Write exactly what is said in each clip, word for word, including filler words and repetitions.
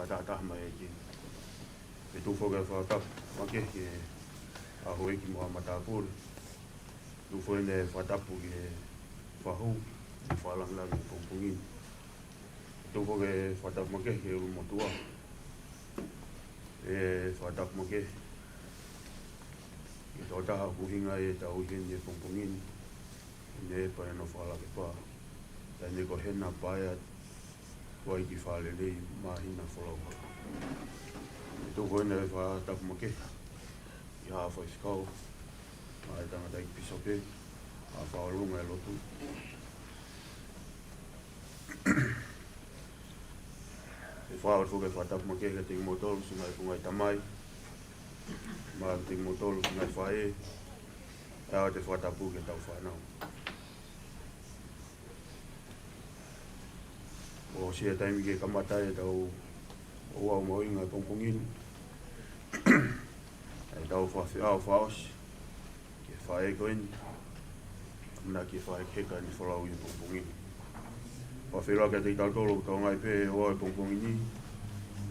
Tahataha mai e ki. Ke tuku foki e fakatapu makehe ki he houʻeiki mo e matāpule. Tuku foki ʻene fakatapu ki he fahu, fakalāngilangi he pongipongi ni. Tuku foki e fakatapu makehe ki he ʻulumotuʻa. ʻE fakatapu makehe ki he tokotaha ʻoku ʻuhinga ai ʻetau ʻi heni he pongipongi ni. ʻEne ʻepa ʻi hono fakalake pā. Taʻe ne ko hena paea tuai ki fālelei māhina folau. ʻE tuku ʻene fakatapu makehe ki he haʻa faifekau, ʻa e tangataʻeiki pīsope, ʻa e fakaʻolunga e lotu. ʻE fakatapu foki e fakatapu makehe kiate kimoutolu, siʻi ngaahi, ngaahi tamai, mo kiate kimoutolu, siʻi ngaahi faʻē, ʻe ʻoatu e fakatapu ki heʻetau fānau. ʻOsi e taimi ke kamata ʻetau ouau mahuʻinga he pongipongi ni. ʻEtau fakafeʻao fakaʻosi ki he faʻē ko eni. ʻAmanaki ke fakaheka ʻene folau he pongipongi ni. Fakafeʻiloaki kiate kitautolu ʻoku tau ngāue pē he ouau he pongipongi ni.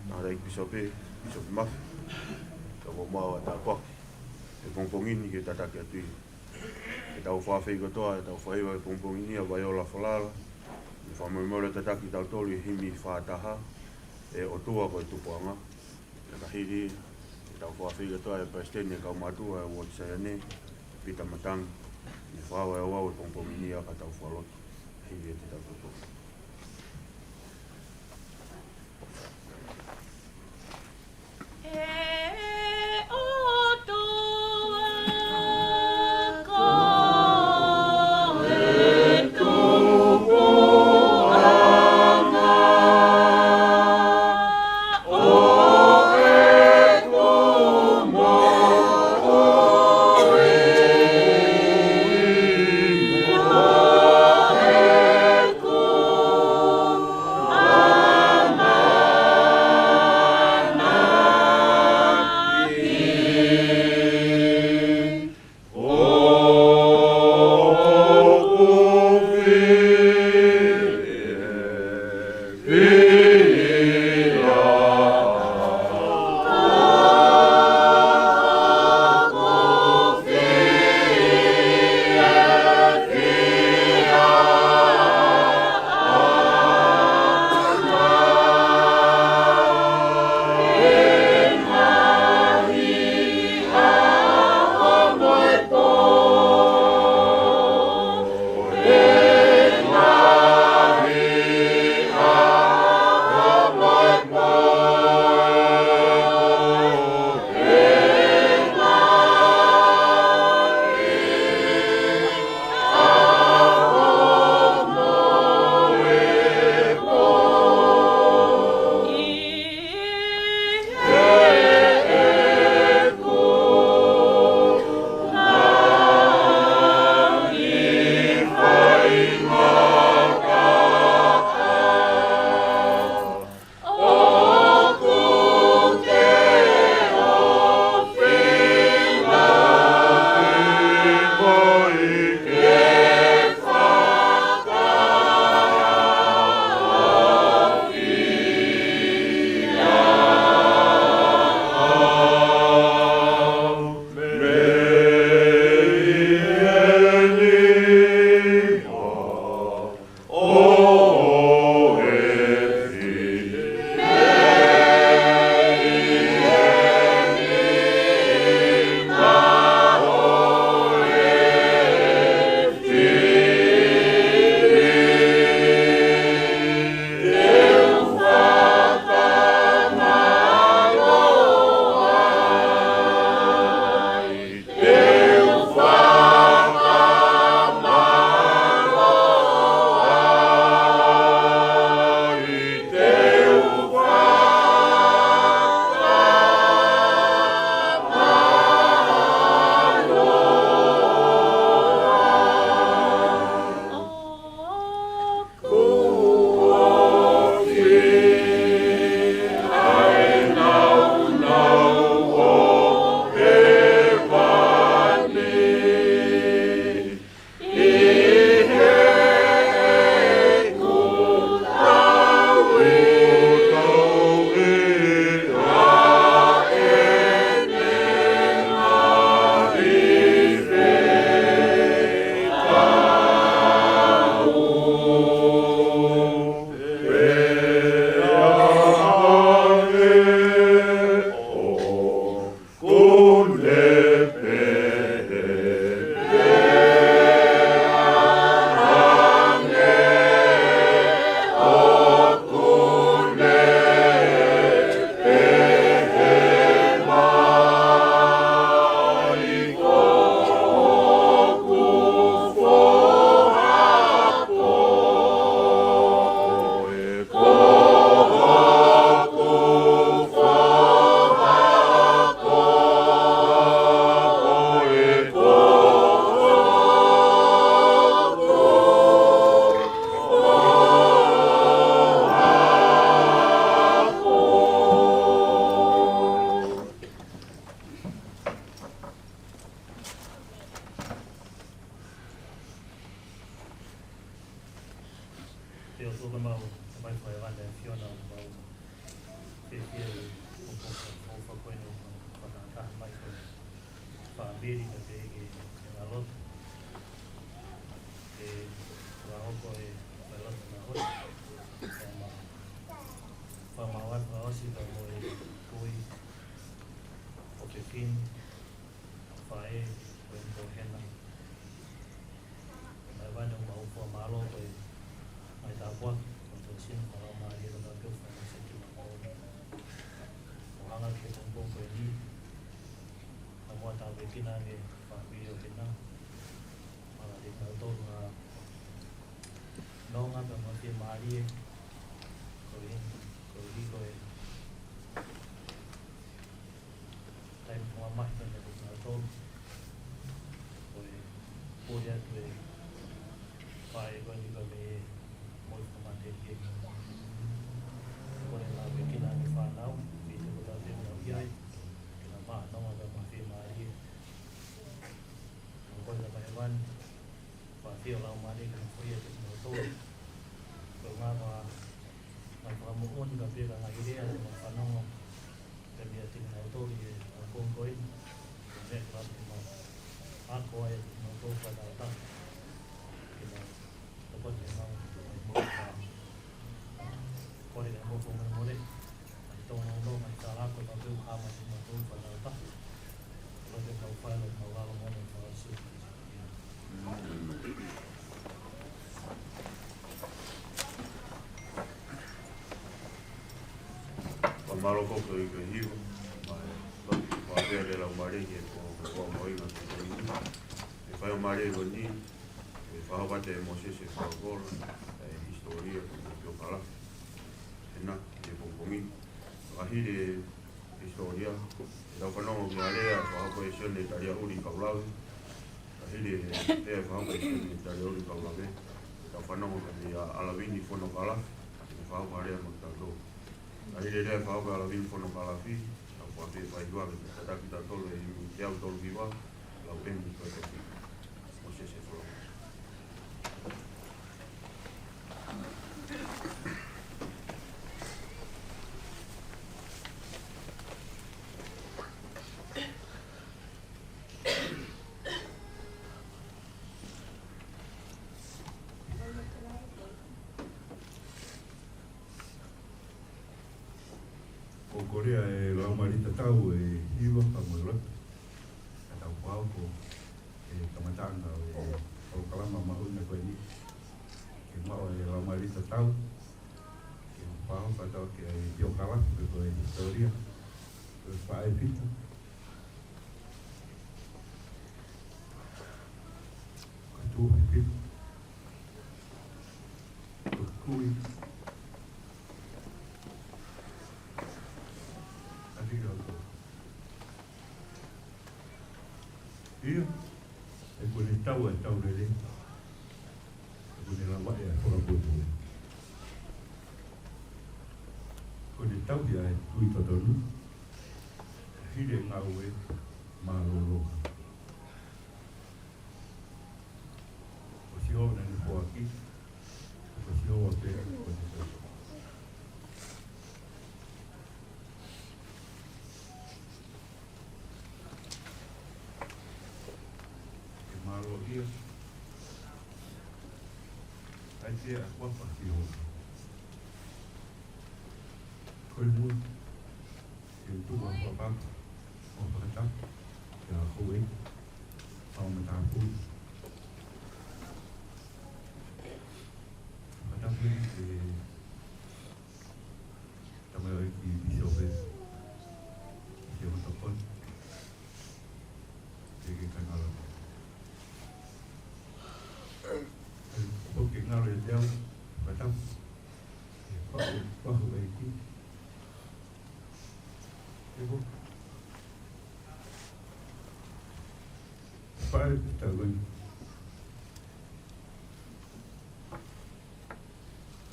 Tangataʻeiki pīsope, Pīsope Mafi. Tau maʻu ʻa e tāpuaki he pongipongi ni ke tataki atu ia. ʻEtau fakafeʻao kotoa, ʻetau faiva he pongipongi ni ʻa Vaiola Falala. Mo e fakamolemole tataki kitautolu ʻi he himi fā taha, ʻE ʻOtua ko e Tupuʻanga. Pea ka hili, ʻetau fakafeʻao kotoa e palesiteni e kaumātuʻa e Uooti Saione, Pita Matangi. Mo e fakaʻau e ouau he pongipongi ni ʻa ka tau fakalotu. Hili ʻetau tupu. Ili ka pehē ke, ke ngalo. Ke fakahoko e failotu ngalo. Fama-, famavatu fakaʻosi pea mo e kui ʻo Fefine, faʻē, ko eni ko Hena. Naʻe ʻoange ʻo mau fakamālō ko e ngaahi tāpuaki, ko e tōsina fakalaumālie ka tau keu fakamaseki mo e. ʻO hanga ki he pongipongi ko eni, naʻa mau tāpuekina ange fāmili ʻo Hena. Mālō ʻaupito kinautolu ʻa e nonga pea mo e fiemālie. Ko e, ko e, ko e taimi mamahi pē ʻa kinautolu. Ko e pole atu e faʻē ko eni ka mei he moʻui fakamatelie. Ko e tāpuekina ange fānau, ʻi he ko e taimi ʻoku ʻi ai. Ke nau maʻu nonga pea mo e fiemālie. Ko e tapa hēvani, pea ʻafio ʻa e Laumālie ke ne foaki kiate kinautolu. Ko e ngaahi, ngaahi fakamoʻoni ka pehē ka ngaahi lea ʻoku mau fanongo pē meiate kinautolu ʻi he pongipongi ko eni. Ko e meʻa ke mau ako ai ʻa kinautolu fakataha. Ke mau tokoni ke mau, mau, mau, Kole ke mau fakamālō. ʻAi tō nau nō mai tālako ka peu hama ni mau tō whanau ta. Kole ke mau whai lo mau lalo mo ne whai su. Fakamālō ko e hiva mai. Ko e pea le lau mare ke ko ko mo i na ko ni. E fai o mare ko ni. E fakapate Mōsese Fakakola, e hisitōlia ko Piokala. Hena, e pongipongi. Ka hili e hisitōlia, e tau fanongo ki he lea, fakahoko ʻe Sione Taliaʻuli Kaulave. Ka hili e lea, fakahoko ʻe Sione Taliaʻuli Kaulave. E tau fanongo ki he lea ʻa ʻAlavini Fonokala, e fakahoko lea mo tautolu. Ka hili e lea, fakahoko ʻe ʻAlavini Fonokala fi, tau fakafeʻiloaki ke tataki tautolu e imi teau tolu hiva, lau eni ko e toki. Mōsese Fakakola. ʻOku ou kole ʻa e Laumālie Tatau ʻe hiva ka mo e lotu. Ka tau pau ko e kamataʻanga ʻo e polokalama mahuʻinga ko eni. Ke maʻu e Laumālie Tatau. Ke pau ka tau ke ai Piokala, ko e hisitōlia. Ko e faʻē Pita. Ko e tuʻi Pita. Ko e kui. ʻAti ka ko. Ia, ʻe kuo ne tau e tau lele. ʻE kuo ne lava e fakapuepue. Kuo ne tau ia e tui totonu. Hili e ngāue mālōlō. Ko Sihova naʻa ne foaki, ko Sihova pē ko ne tau. Ke mālō ia, ʻai ke ʻakuafa Sihova. Ko e mui, ke tuku ʻa e papa, ʻo fakatapu, ke a houʻeiki, ʻo matāpui. Fakatapu ki he tamaioʻeiki pīsope, ki he hotokoni, ke ke ka ngalo. Ko ke ngalo ʻiate au, fakatapu, ke fahu, fahu ʻeiki. Ke ko. Faʻē, tau eni.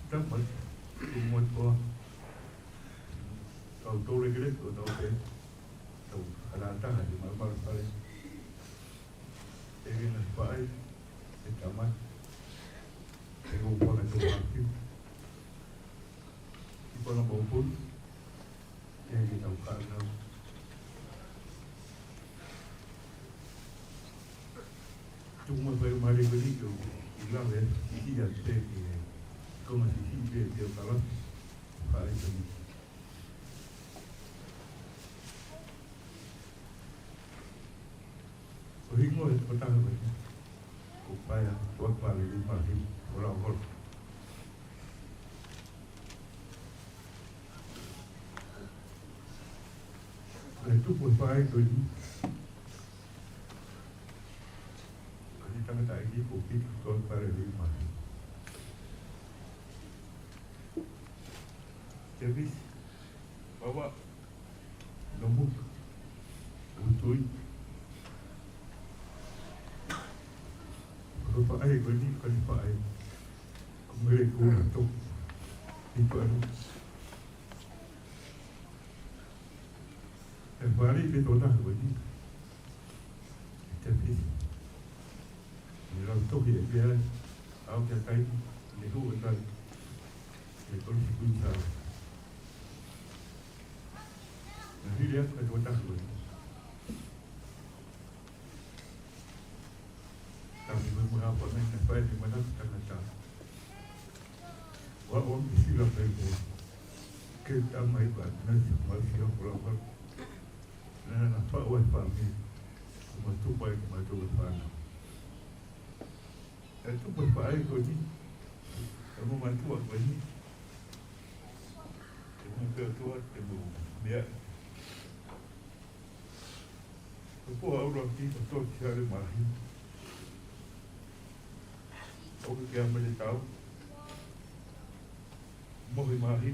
Tau mai, u mo toa. Tau tole kele, tau tau pē. Tau ala taha, te malu malu fale. ʻE ke na faʻē, ʻe tamai. ʻE ko pona tau hapi. I pona mau pun. ʻE ke tau ka nau. Tuku mai fai mālie ko eni ke u ʻi lava e siʻi atu pē ki he konga siʻi pē pē ʻo ka lava. Fai ko eni. Ko e hingoa ʻo e tokotaha ko eni, ko Paea Tuʻapale Leimāheni Folaohola. Ko e tupu ʻo e faʻē ko eni, ko e tangataʻeiki ko Pita Tuʻapale Leimāheni. Tēvisi Vavaʻu Nomuka Utui. Ko e faʻē ko eni, ko e faʻē ko Mele Kula Toku. ʻI ko eni. ʻE fālī pē tokotaha ko eni. Tēvisi. Ne lau tohi ʻe pea au kia kai, ne hū e kai. Ne tolu siku i tā. Ne hili atu ka tokotaha ko eni. Tapu mo e moʻui ʻa e faʻē ni, manatu tangata. Ua o mi sila pē mo. Ke tamai pa, na si ma si o kola kola. Na na pa ua pa mi. Ko ma tu pa ko ma tu pa na. E tu pa pa ai ko ni. E mo ma tu ko ni. Ke mo ke tu ke mo. Mea. Ko e pō ʻa ʻUluaki, ko Tō Tiale Māheni. ʻOku ke ʻa Mele Tau. Mohi Māheni.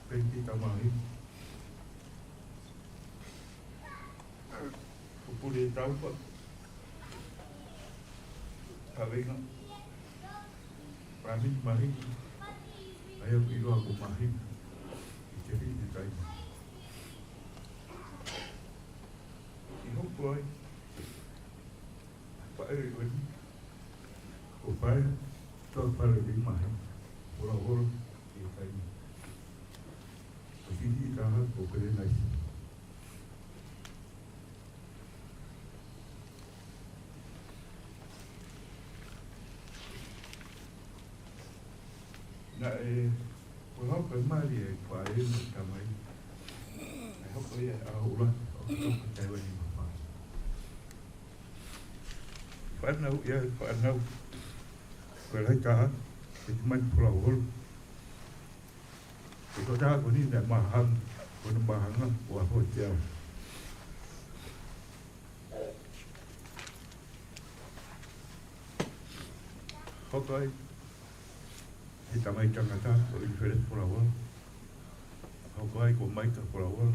Peni Pita Māheni. Ko Pule Taupa. Ka venga. Pāmini Māheni. ʻA ia ʻoku ʻiloa ko Māheni. ʻI te ri ne kai. ʻI hoko ai. Faʻē ko eni. Ko Paea Tuʻapale Leimāheni Folaohola ʻi he taimi ni. Ko e siʻi taha ko Pelenaisi. Naʻe, ko e hoko e mali e faʻē mo e tamai. Naʻe hoko ia ʻi he ʻaho ʻuluaki ʻo ʻOkatopa taha valu nima fā. Fānau ia, fānau. Ko e lahi taha, ʻe te mani Folaohola. Ko e tokotaha ko eni naʻe māhanga, ko ʻene māhanga, ʻo aho te au. Hoko ai, he tamai tangata, ko ʻIlifele Folaohola. Hoko ai, ko Maika Folaohola.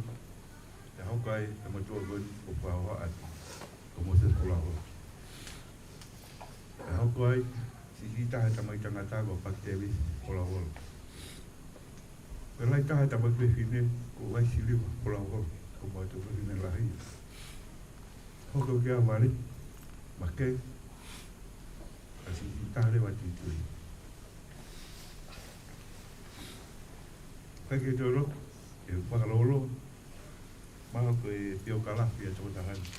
Pea hoko ai, he motuʻa ko eni, ko Folaohola ʻAti, ko Mōsese Folaohola. Pea hoko ai, siʻi taha tamai tangata ko Paki Tēvisi Folaohola. Pea lahi taha tamai fefine ko Vaisiliva Folaohola, ko e motuʻa fefine lahi. Hoko ki ai Vale, Make, ka siʻi taha leva Tuitui. Pea ke tolo, ke fakalolo, Mahalo ko e piokalafi ʻa e tokotaha ni.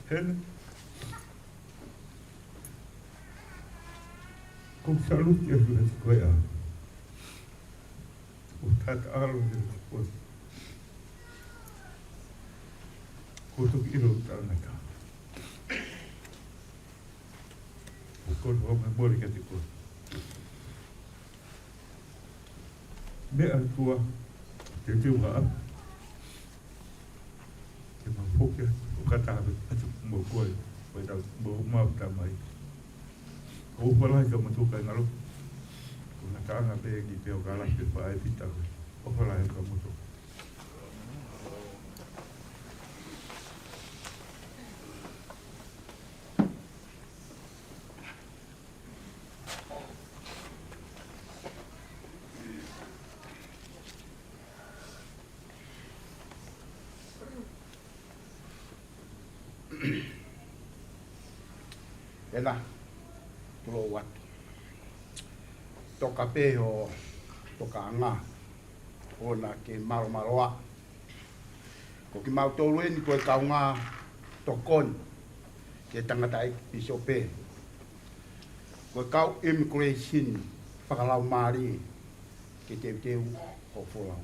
Hena. Ko e saluti atu he ko e ʻa. Ko e tata alo he ko e. Ko e toki ʻilo tangata. Ko e kolo ʻo me mole kiate koe. Meʻa ʻa e ʻOtua, te te uha. Ke ma foki atu, ʻo kata atu mo koe, ʻo e tau, mo mau tamai. ʻOfa lahi kia moutolu kāinga lotu. Ko e ngataʻanga pē eni pea ʻoku kalafi pē faʻē Pita ko ē. ʻOfa lahi kia moutolu. Ena, tulou atu. Toka pē ʻo tokaʻanga, ʻo na ke malomaloa, Ko kimautolu eni ko e kaungā tokoni ki he tangataʻeiki pīsope, ko e kau immigration fakalaumālie, ke teuteu hoʻo folau,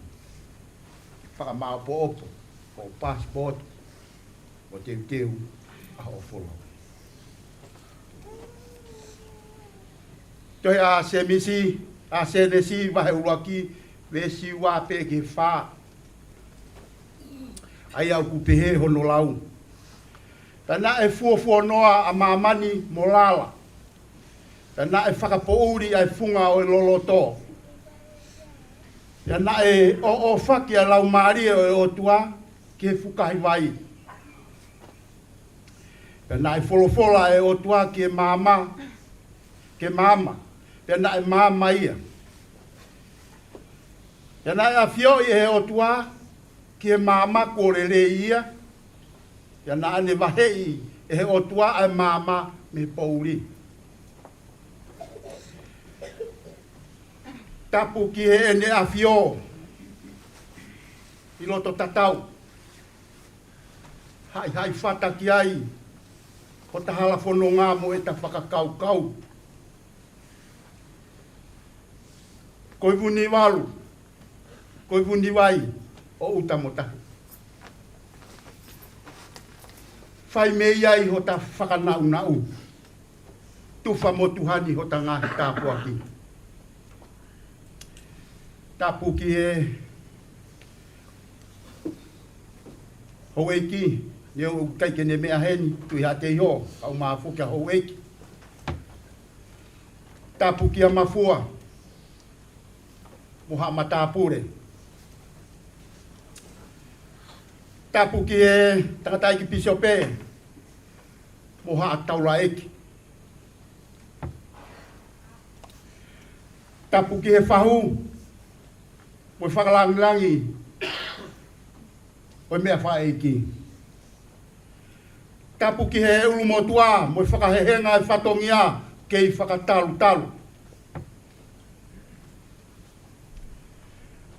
fakamāʻopoʻopo hoʻo passport, ʻo teuteu ʻa hoʻo folau. Tohi ʻa Sēmisi, ʻa Sēnesi vahe ʻuluaki, veesi ua pē ki he fā. ʻA ia ʻoku pehē hono lau: Pea naʻe fuofuonoa ʻa māmani mo lala, pea naʻe fakapoʻuli ʻa e funga ʻo e loloto, pea naʻe ʻōʻōfaki ʻa e Laumālie ʻo e ʻOtua ki he fukahi vai. Pea naʻe folofola ʻa e ʻOtua ki he maama, ki he maama, pea naʻe maama ia. Pea naʻe ʻafioʻi ʻe he ʻOtua ki he maama kuo lelei ia, pea naʻa ne vaheʻi ʻe he ʻOtua ʻa e maama mei he poʻuli. Tapu ki heʻene ʻafio ʻi loto tatau, haʻihaʻi fata ki ai hota hala fononga mo ʻeta fakakaukau. Ko e vunivalu, ko e vunivai ʻo ʻuta mo tahi, fai mei ai hota fakanaʻunaʻu, tufa mo tuha ni hota ngaahi tāpuaki. Tapu ki he houʻeiki, neongo ʻoku ʻikai ke ne meʻa heni, Tuʻi Haʻateiho, kae ʻumaʻā foki ʻa e houʻeiki. Tapu kia Mafua mo haʻa matāpule. Tapu ki he tangataʻeiki pīsope mo haʻa taulaʻeiki. Tapu ki he fahu mo e fakalāngilangi ʻo e meʻa fakaʻeiki. Tapu ki he ʻulumotuʻa mo e fakahehenga ʻo e fatongia kei fakatalutalu.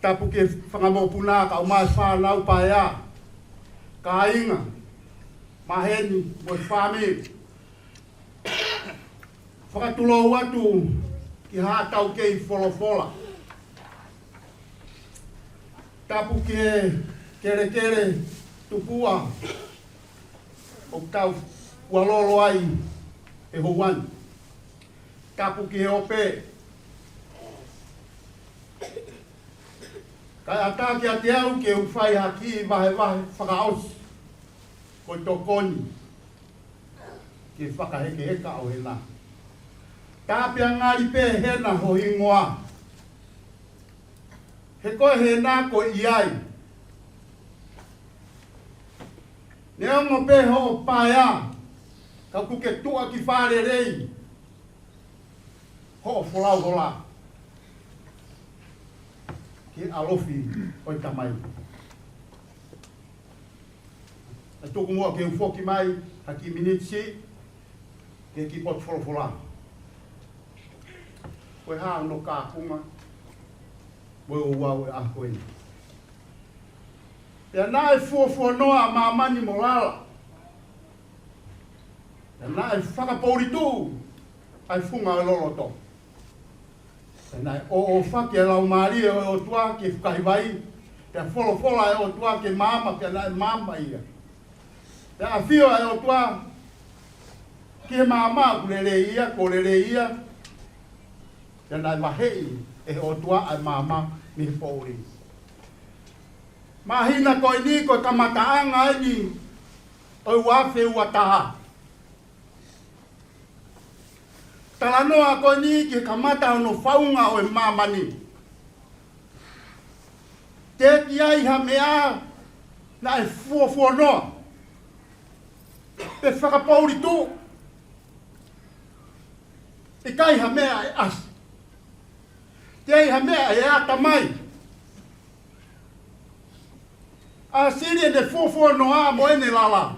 Tapu ki he fanga mokopuna kae ʻumaʻā e fānau paea, kāinga, maheni mo e fāmili. Fakatulou atu ki haʻa taukei folofola. Tapu ki he kelekele tupuʻa ʻoku tau ualolo ai he houa ni. Tapu ki he ope. Kae ʻatā kiate au ke u fai ha kiʻi vahevahe fakaʻosi, ko e tokoni ki he fakahekeheka ʻo Hena. Tā pea ngali pē Hena ho hingoa. He ko e Hena ko e ʻi ai. Neongo pē hoʻo paea, ka ʻoku ke tuʻa ki fālelei hoʻo folau hola ki he ʻalofi ʻo e Tamai. ʻE tuku muʻa ke u foki mai ha kiʻi miniti siʻi ki he kiʻi potu folofola. Ko e hā hono kākunga mo e ouau ʻo e ʻaho ko eni? Pea naʻe fuofuonoa ʻa māmani mo lala, pea naʻe fakapoʻuli tuʻu ʻa e funga ʻo e loloto. Pea naʻe ʻōʻōfaki ʻa e Laumālie ʻo e ʻOtua ki he fukahi vai, pea folofola ʻa e ʻOtua ki he maama, pea naʻe maama ia. Pea ʻafio ʻa e ʻOtua ki he maama kuo lelei ia, kuo lelei ia. Pea naʻe vaheʻi ʻe he ʻOtua ʻa e maama mei he poʻuli. Māhina ko eni ko e kamataʻanga eni ʻo e ua afe ua taha. Talanoa ko eni ki he kamata hono faʻunga ʻo e māmani. Teʻeki ai ha meʻa naʻe fuofuonoa pe fakapoʻuli tuʻu. ʻIkai ha meʻa ʻe ʻasi. ʻIkai ha meʻa ʻe ʻata mai. ʻAsili ʻene fuofuonoa mo ʻene lala.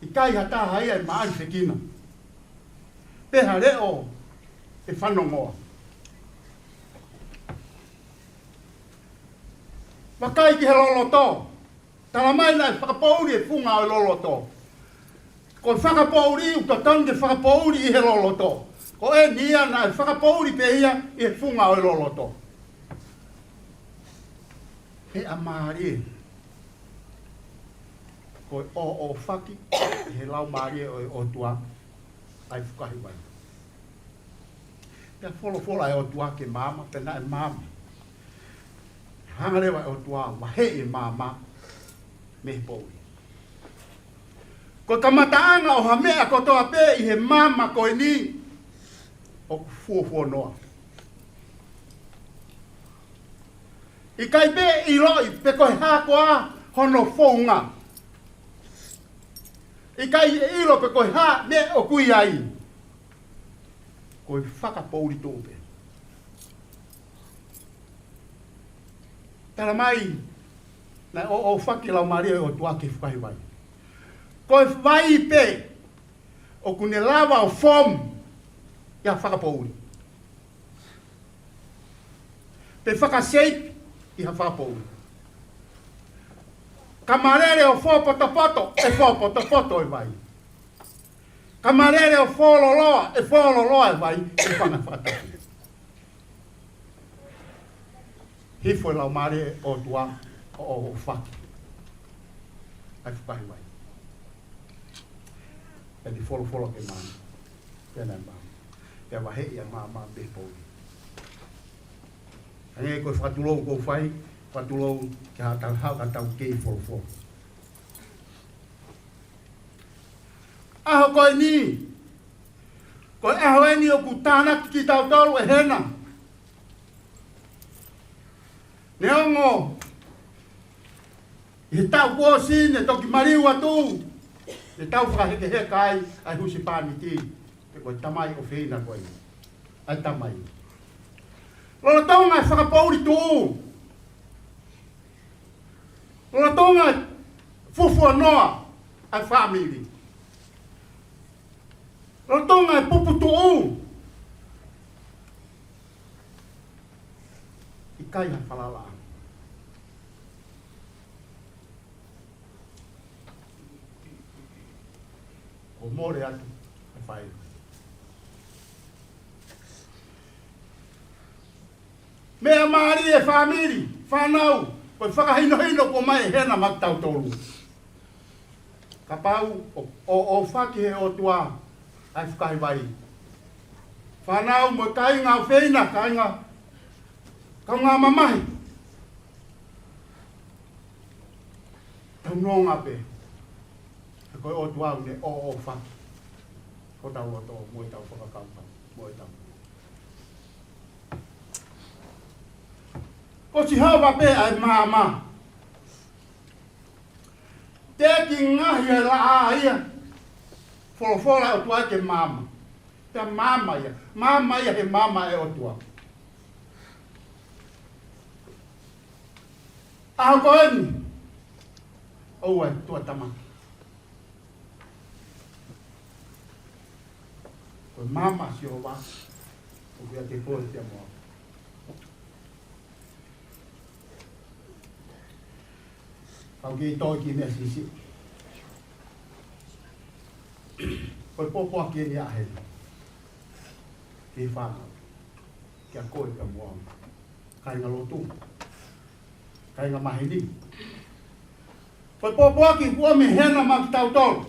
ʻIkai ha taha ia ʻe maʻalifekina pe ha leʻo ʻe fanongoa. Vakai ki he loloto. Tala mai naʻe fakapoʻuli e funga ʻo e loloto. Ko e fakapoʻuli, ʻoku totonu ke fakapoʻuli ʻi he loloto. Ko eni ia naʻe fakapoʻuli pē ia ʻi he funga ʻo e loloto. He ʻa mālie. Ko e ʻōʻōfaki ʻi he laumālie ʻo e ʻOtua ʻa e fukahi vai. Pea folofola e ʻOtua ke maama, pea naʻe maama. Hanga leva e ʻOtua ʻo vaheʻi e maama mei he poʻuli. Ko e kamataʻanga ʻo ha meʻa kotoa pē ʻi he maama ko eni ʻoku fuofuanoa. ʻIkai pē ʻiloʻi pe ko e hā koā hono founga. ʻIkai ʻilo pe ko e hā meʻa ʻoku ʻi ai. Ko e fakapoʻuli tuʻu pē. Tala mai, naʻe ʻōʻōfaki e laumālie ʻo e ʻOtua ki he fukahi vai. Ko e vai pē ʻoku ne lava ʻo form ʻi ha fakapoʻuli. Pe fakashape ʻi ha fakapoʻuli. Ka malele ʻo fōpotopoto, ʻe fōpotopoto e vai. Ka malele ʻo fōloloa, ʻe fōloloa e vai, ʻe fanga fakatapu. Hifo e laumālie ʻo e ʻOtua ʻo ʻōʻōfaki ʻa e fukahi vai. Pea ne folofola ke maama. Pea naʻe maama. Pea vaheʻi ʻa e maama mei he poʻuli. Hangē ko e fakatulou ʻoku ou fai, fakatulou ke haʻu ʻa tautolu, haʻu ʻa tautolu kei folofola. ʻAho ko eni, ko e ʻaho eni ʻoku tānaki kitautolu ʻe Hena. Neongo ʻi he taʻu kuo ʻosi ne toki maliu atu, ne tau fakahekeheka ai ʻa e husepāniti, pe ko e tamai ʻofeina ko ē, ʻa e tamai. Lolotonga e fakapoʻuli tuʻu, lolotonga e fuofuanoa ʻa e fāmili, lolotonga e puputuʻu, ʻikai ha falala. Kuo mole atu e fai. Meʻa mālie e fāmili, fānau, ko e fakahinohino kuo ʻomai ʻe Hena maʻa tautolu. Kapau ʻoku, ʻoku, ʻoku ʻōʻōfaki ʻe he ʻOtua ʻa e fukahi vai, fānau mo e kāinga ʻofeina, kāinga, kaungā mamahi, tau nonga pē. He ko e ʻOtua ʻoku ne ʻōʻōfaki hotau loto mo ʻetau fakakaukau mo ʻetau. Ko Sihova pē ʻa e maama. Teʻeki ngaohi ʻe he laʻā ia. Folofola ʻOtua ke maama. Pea maama ia. Maama ia he maama ʻa e ʻOtua. ʻAho ko eni, ʻoua ʻe tuʻatamaki. Ko e maama ʻa Sihova ʻoku ʻiate koe pea mo au. Kau kei toe ki he meʻa siʻisiʻi. Ko e pōpoaki eni ʻa Hena ki he fānau, kiate koe pea mo au, kāinga lotu, kāinga maheni. Ko e pōpoaki kuo ʻomi ʻe Hena maʻa kitautolu.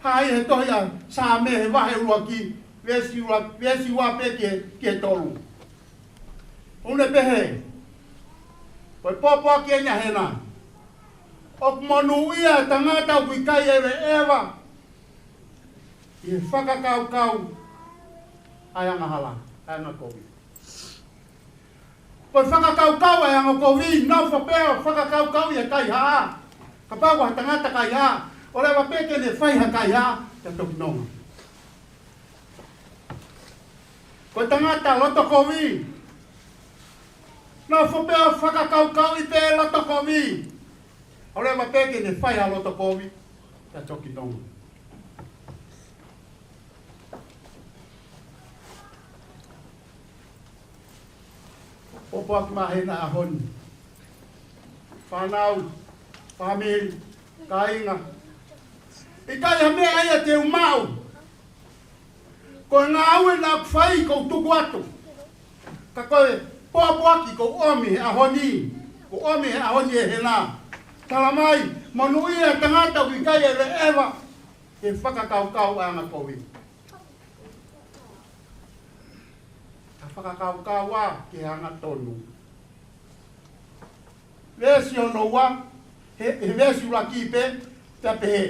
Hā ia he tohi ʻa Saame he vahe ʻuluaki, veesi ua, veesi ua pē ki he, ki he tolu. ʻOku ne pehē, ko e pōpoaki eni ʻa Hena. ʻOku monūʻia e tangata ʻoku ʻikai ʻeveʻeva ʻi he fakakaukau ʻa e angahala, ʻa e angakovi. Ko e fakakaukau ʻa e angakovi, nofo pē ʻo fakakaukau ʻi he kaihaʻa. Kapau ko ha tangata kaihaʻa, ʻoleva pē ke ne fai ha kaihaʻa, pea toki nonga. Ko e tangata loto kovi, nofo pē ʻo fakakaukauʻi pē loto kovi. ʻOleva pē ke ne fai ha loto kovi, pea toki nonga. Pōpoaki maʻa Hena ʻaho ni. Fānau, fāmili, kāinga. ʻIkai ha meʻa ia te u maʻu. Ko e ngāue naʻa ku fai ʻoku ou tuku atu. Ka ko e pōpoaki ʻoku ou ʻomi he ʻaho ni, ʻoku ou ʻomi he ʻaho ni ʻe Hena. Tala mai, monūʻia e tangata ʻoku ʻikai eveʻeva ke fakakaukau ʻa e anga kovi, ka fakakaukau ā ki he anga tonu. Veesi hono ua, he, he veesi ʻuluaki pē, pea pehē: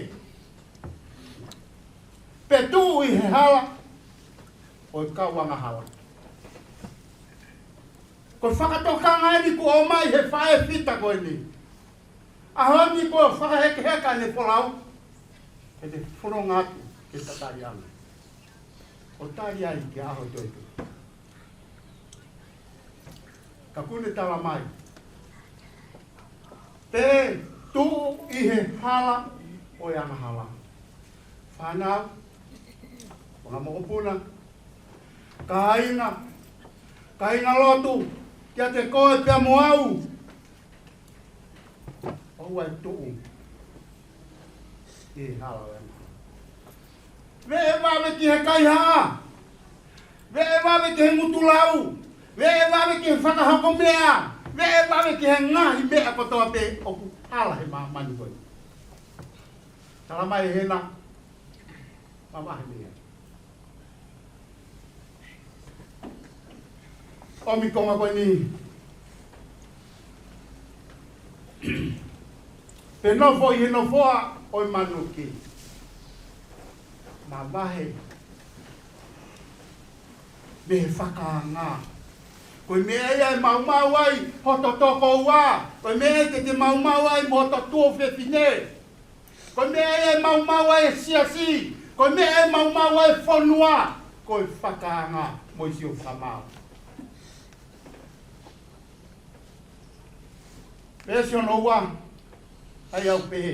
Pe tuʻu ʻi he hala ʻo e kau angahala. Ko e fakatokanga eni kuo ʻomai he faʻē fita ko eni. ʻAho ni kuo fakahekeheka ʻene folau, ʻene fononga atu ki he tataliʻanga, ʻo tali ai ki he ʻaho toetuʻu. Ka ʻoku ne tala mai: Pe tuʻu ʻi he hala ʻo e angahala. Fānau, fanga mokopuna, kāinga, kāingalotu, kiate koe pea mo au. ʻOua ʻe tuʻu ʻi he hala ʻo e angahala. Veʻe vave ki he kaihaʻa. Veʻe vave ki he ngutu lau. Veʻe vave ki he fakahoko meʻa. Veʻe vave ki he ngaahi meʻa kotoa pē ʻoku hala he māmani ko eni. Tala mai ʻe Hena, mavahe mei ai. ʻOmi konga ko eni. Pe nofo ʻi he nofoʻa ʻo e manuki. Mavahe mei he fakaanga. Ko e meʻa ia ʻe maumau ai hoto tokoua. Ko e meʻa ia te te maumau ai mo hoto tuofefine. Ko e meʻa ia ʻe maumau ai e siasi. Ko e meʻa ia ʻe maumau ai e fonua. Ko e fakaanga mo e sio fakamau. Veesi hono ua, ʻa ia ʻoku pehē: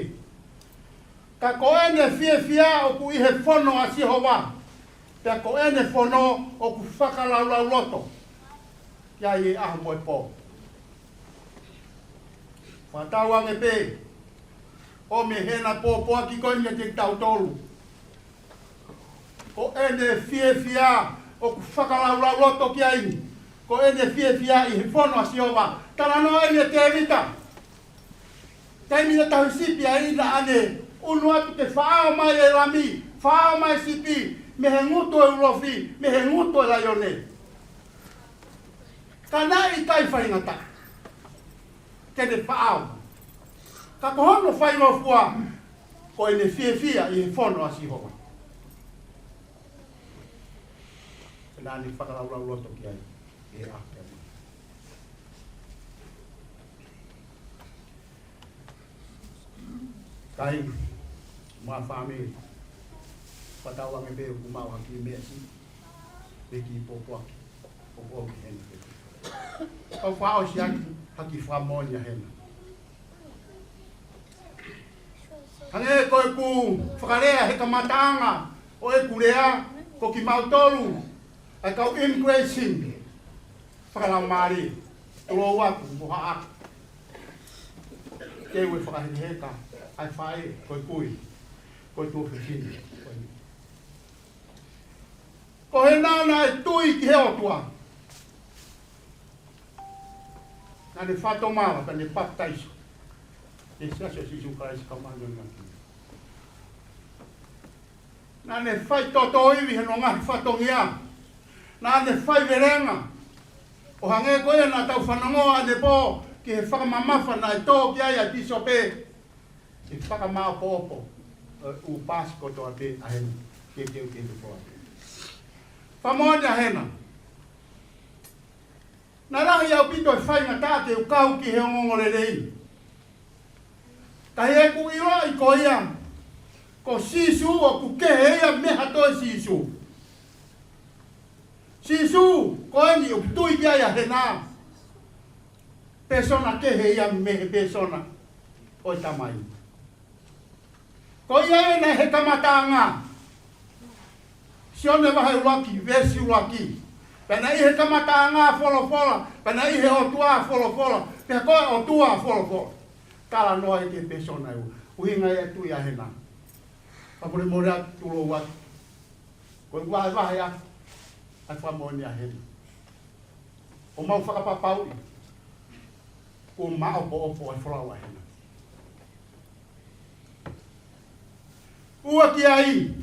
Ka ko ʻene fiefia ʻoku ʻi he fono ʻa Sihova, pea ko ʻene fono ʻoku fakalaulauloto ki ai e ʻaho mo e pō. Fakatauange pē, ʻomi ʻe Hena e pōpoaki ko eni kiate kitautolu. Ko ʻene fiefia ʻoku fakalaulauloto ki ai. Ko ʻene fiefia ʻi he fono ʻa Sihova. Talanoa eni ʻa Tēvita. Taimi naʻe tauhi sipi ai, naʻa ne ʻunu atu ke faʻao mai e lami, faʻao mai e sipi mei he ngutu ʻo e ulofi, mei he ngutu ʻo e laione. Ka naʻe ʻikai faingataʻa ke ne faʻao. Ka ko hono faingofua, ko ʻene fiefia ʻi he fono ʻa Sihova. Pea naʻa ne fakalaulauloto ki ai ʻi he ʻaho ko ia. Kāinga mo e fāmili, fakatauange pē ʻoku maʻu ha kiʻi meʻa siʻi mei he kiʻi pōpoaki ʻoku ʻomi ʻe Hena. Kau fakaʻosi atu ha kiʻi fakamoʻoni ʻa Hena. Hangē ko ʻeku fakalea he kamataʻanga ʻo ʻeku lea, ko kimautolu ʻa e kau immigration fakalaumālie, tulou aku mo haʻaku. Te u fakahekeheka ʻa e faʻē, ko e kui, ko e tuofefine. Ko Hena naʻe tui ki he ʻOtua. Naʻa ne fakatomala, pea ne papitaiso ʻi he Siasi ʻo Sīsū Kalaisi ʻo e Kau Māʻoniʻoni ʻi he Ngaahi ʻAho Kimui Ni. Naʻa ne fai toto ivi ʻi hono ngaahi fatongia. Naʻa ne fai velenga. ʻO hangē ko ia naʻa tau fanongoa ʻanepō ki he fakamamafa naʻe tō ki ai ʻa e pīsope, ke fakamāʻopoʻopo ʻa e ʻū paasi kotoa pē ʻa Hena, ke teuteu kotoa pē. Fakamoʻoni ʻa Hena. Naʻe lahi ʻaupito e faingataʻa ke u kau ki he ongoongolelei. Ka ʻi heʻeku ʻiloʻi ko ia, ko Sīsū ʻoku kehe ia mei ha toe Sīsū. Sīsū ko eni ʻoku tui ki ai ʻa Hena, pēsona kehe ia mei he pēsona ʻo e Tamai. Ko ia ena he kamataʻanga. Sione vahe ʻuluaki, veesi ʻuluaki. Pea naʻe ʻi he kamataʻanga ʻa e Folofola, pea naʻe ʻi he ʻOtua ʻa e Folofola, pea ko e ʻOtua ʻa e Folofola. talanoa ai ki he pēsona ʻe ua. ʻUhinga ia e tui ʻa Hena. Fakamolemole atu, tulou atu. Ko e vahevahe ʻa e fakamoʻoni ʻa Hena. ʻOku mau fakapapauʻi kuo maʻopoʻopo e folau ʻa Hena. Ua ki ai,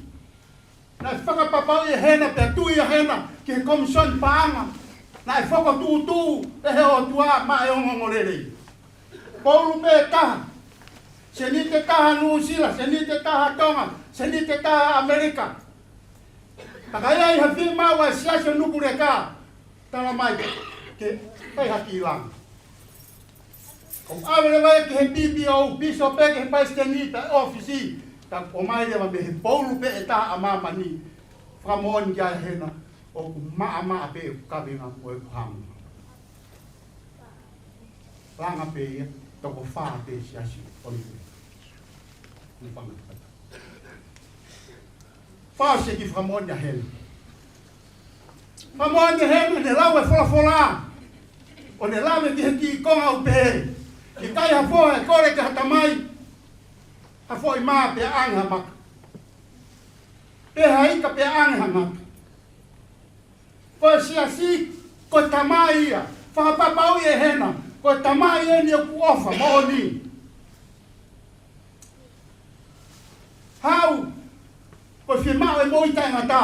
naʻe fakapapauʻi ʻe Hena pea tui ʻa Hena ki he Komisiona Paʻanga naʻe fokotuʻutuʻu ʻe he ʻOtua maʻá e ongoongolelei. Poulu pē ʻe taha, seniti ʻe taha Nuʻusila, seniti ʻe taha Tonga, seniti ʻe taha ʻAmelika. Ka ʻi ai ha fiemaʻu ʻa e Siasi ʻo Nukuleka, tala mai ke fai ha kiʻi langa. ʻOku ʻave leva ia ki he B P O, pīsope, ki he palesiteni ʻo e ʻōfisi, ka ʻomai leva mei he poulu pē ʻe taha ʻa māmani. Fakamoʻoni ki ai ʻa Hena, ʻoku maʻamaʻa pē ʻeku kaveinga mo ʻeku hamu. Langa pē ia, toko fā pē Siasi ʻo Nukuleka. Ne fanga kata. Fāsiki fakamoʻoni ʻa Hena. Fakamoʻoni ʻa Hena, ne lau e folofola. ʻO ne lave ki he kiʻi konga ʻoku pehē: ʻIkai ha foha ʻe kole ki ha tamai ha foʻi mā pea ʻange ha maka, pe ha ika pea ʻange ha ngata. Ko e Siasi, ko e tamai ia. Fakapapauʻi ʻe Hena, ko e tamai eni ʻoku ʻofa moʻoni. Haʻu, ko e fiemaʻu e moʻui taʻengata.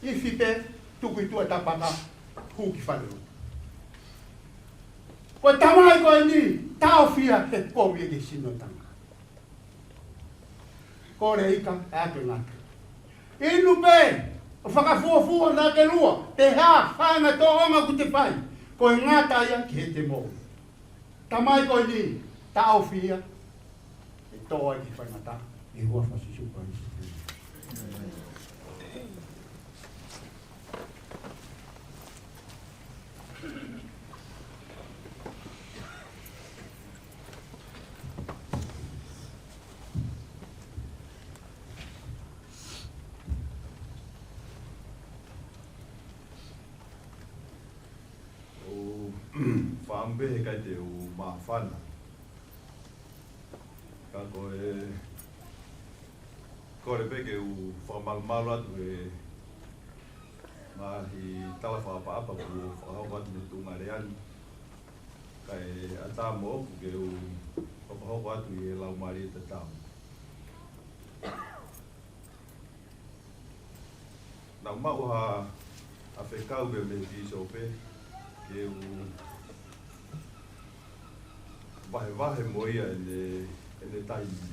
Ifi pē, tuku ʻi tuʻa tapaka, hū ki fale lotu. Ko e tamai ko eni, taʻofi ia he kovi ʻe he sino tanga. Kole ika, ʻe ʻatu e ngata. Inu pē, ʻo fakafuofua naʻa ke lua, pe ha faʻahinga tōʻonga ʻoku te fai, ko e ngata ia ki heʻete moʻui. Tamai ko eni, taʻofi ia, ʻe tō ai ki faingataʻa, ʻi he huafa ʻo Sīsū Kalaisi. ʻOku ou fakaʻamu pē heʻikai te u māfana. Ka ko e kole pē ke u fakamalumalu atu he ngaahi tala fakaʻapaʻapa kuo fakahoko atu mei he tuʻunga lea ni. Kae ʻatā moʻoku ke u fakahoko atu ʻi he Laumālie Tatau. Naʻa ku maʻu ha, ha fekau pē mei he pīsope ke u vahevahe mo ia ʻene, ʻene taimi.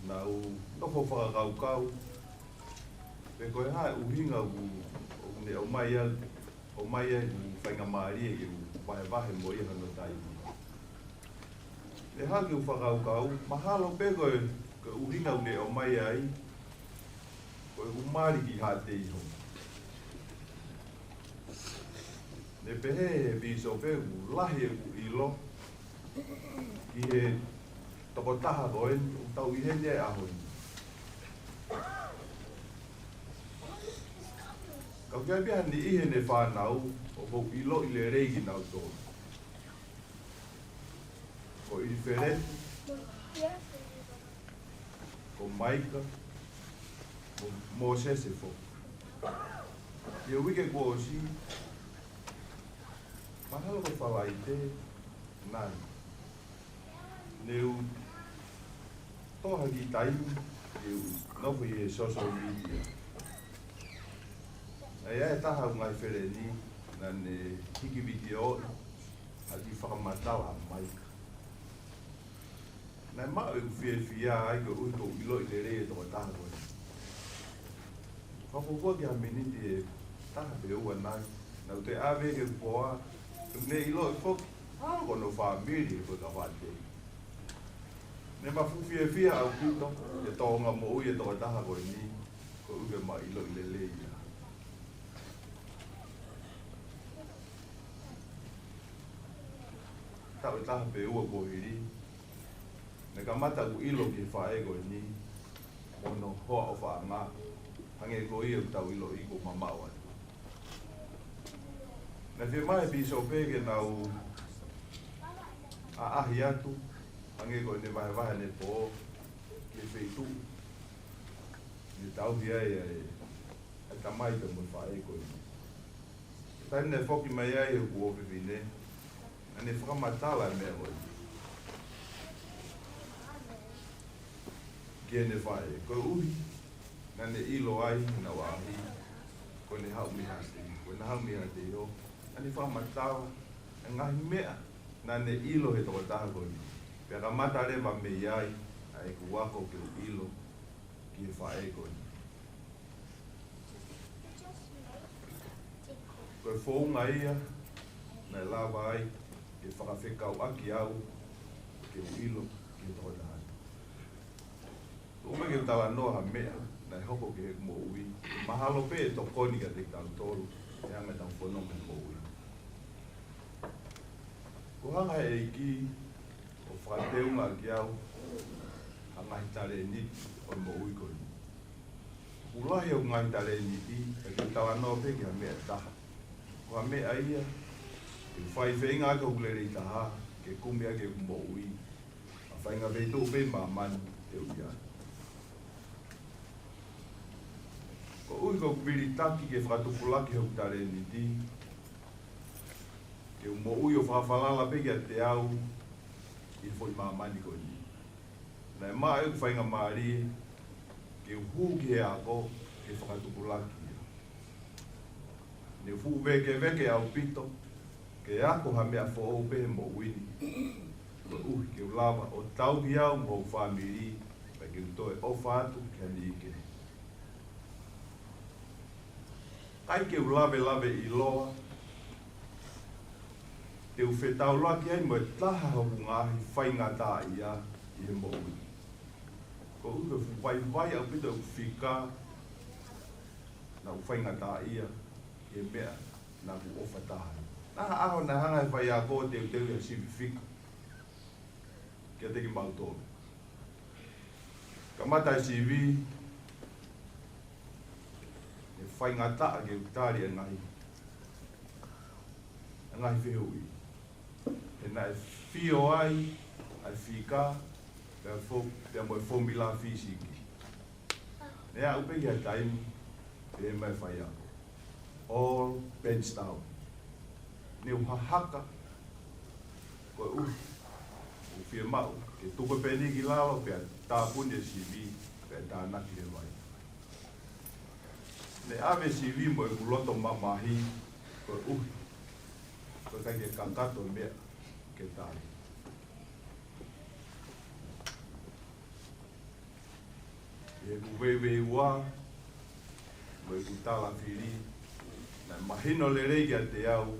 Naʻa ku nofo fakakaukau pe ko e hā e ʻuhinga ʻoku, ʻoku ne ʻomai ai, ʻomai ai ʻeku faingamālie ke u vahevahe mo ia hono taimi. Ne hanga ʻeku fakakaukau, mahalo pē ko e, ko e ʻuhinga ʻoku ne ʻomai ai, ko ʻeku mali ki Haʻateiho. Ne pehē ʻe he pīsope ʻoku lahi ʻeku ʻilo ki he tokotaha ko eni ʻoku tau ʻi heni he ʻaho ni. Ka ʻoku ʻi ai pē ha niʻihi ʻene fānau ʻoku ou ʻiloʻi lelei kinautolu. Ko ʻIlifeleti, ko Maika, mo, mo Mōsese foki. ʻI he uike kuo ʻosi, mahalo ko e Falaite nai, ne u toʻo ha kiʻi taimi ke u nofo ʻi he social media. Naʻe ʻi ai e taha ʻo e ngaahi feleni naʻa ne hiki vitioʻi ha kiʻi fakamatala ʻa Maika. Naʻe maʻu ʻeku fiefia ai koeʻuhi ko ʻeku ʻiloʻi lelei e tokotaha ko ē. Fakafuofua ki ha miniti ʻe taha pe ua nai, naʻa ku toe ʻave ke u poa, ʻoku ne ʻiloʻi foki, ʻa ko hono fāmili ko e kau Haʻateiho. Ne ma fuʻu fiefia ʻaupito he tōʻonga moʻui e tokotaha ko eni, koeʻuhi ke ma ʻiloʻi lelei ia. Taʻu ʻe taha pe ua kuo hili, ne kamata ʻeku ʻilo ki he faʻē ko eni, mo hono hoa ʻofaʻanga, hangē ko ia ʻoku tau ʻiloʻi kuo mamaʻo atu. Naʻe fiemaʻu ʻe he pīsope ke nau ʻaʻahi atu, hangē ko ʻene vahevahe ʻanepō ki he feituʻu ne tauhi ai ʻa e, ʻa e tamai pea mo e faʻē ko eni. Taimi naʻe foki mai ai hoku ʻofefine, naʻa ne fakamatala e meʻa ko eni ki heʻene faʻē, koeʻuhi naʻa ne ʻilo ai ʻenau ʻaʻahi, ko ʻene haʻu mei Haʻateiho, ko ʻena haʻu mei Haʻateiho. Naʻa ne fakamatala e ngaahi meʻa naʻa ne ʻilo he tokotaha ko eni. Pea kamata leva mei ai ʻa ʻeku ako ke u ʻilo ki he faʻē ko eni. Ko e founga ia naʻe lava ai ke fakafekauʻaki au ke u ʻilo ki he tokotaha ni. Tuku mai ke u talanoa ha meʻa naʻe hoko ki heʻeku moʻui, mahalo pē ʻe tokoni kiate kitautolu ʻi he anga ʻetau fononga he moʻui. Kuo hanga ʻe he ʻEiki ʻo fakateungaʻaki au ha ngaahi talēniti ʻo e moʻui ko eni. ʻOku lahi hoku ngaahi talēniti, ka te u talanoa pē ki ha meʻa ʻe taha. Ko ha meʻa ia ke u fai feinga ʻaki hoku lelei taha ke kumi ʻaki ʻeku moʻui ʻa e faʻahinga feituʻu pē ʻi māmani te u ʻi ai. Koeʻuhi ko ʻeku vilitaki ke fakatupulaki hoku talēniti, ke u moʻui ʻo fakafalala pē kiate au ʻi he foʻi māmani ko eni, naʻe maʻu ʻeku faingamālie ke u hū ki he ako ke fakatupulaki ia. Ne u fuʻu vēkeveke ʻaupito ke ako ha meʻa foʻou pē he moʻui ni, koeʻuhi ke u lava ʻo tauhi au mo hoku fāmili, pea ke u toe ʻofa atu ki ha niʻihi kehe. ʻIkai ke u lavelaveʻiloa te u fetaulaki ai mo e taha hoku ngaahi faingataʻaʻia ʻi he moʻui. Koeʻuhi ko e fuʻu vaivai ʻaupito ʻeku fika, naʻa ku faingataʻaʻia ʻi he meʻa naʻa ku ʻofa taha ai. Naʻe ʻi ai ha ʻaho naʻe hanga ʻe he faiako ʻo teuteuʻi ha sivi fika kiate kimautolu. Kamata e sivi, ne faingataʻa ke u tali e ngaahi, e ngaahi fehuʻi. He naʻe fio ai ʻa e fika, pea fo-, pea mo e fomula fisiki. Ne aʻu pē ki ha taimi, pehē mai e faiako, "All pens down." Ne u hahaka, koeʻuhi ʻoku fiemaʻu ke tuku e peni ki lalo, pea tāpuni e sivi, pea tānaki he vai. Ne ʻave e sivi mo ʻeku loto mamahi, koeʻuhi ko e ʻikai ke kakato e meʻa ke tali. ʻI heʻeku veiveiua mo ʻeku talafili, naʻe mahino lelei kiate au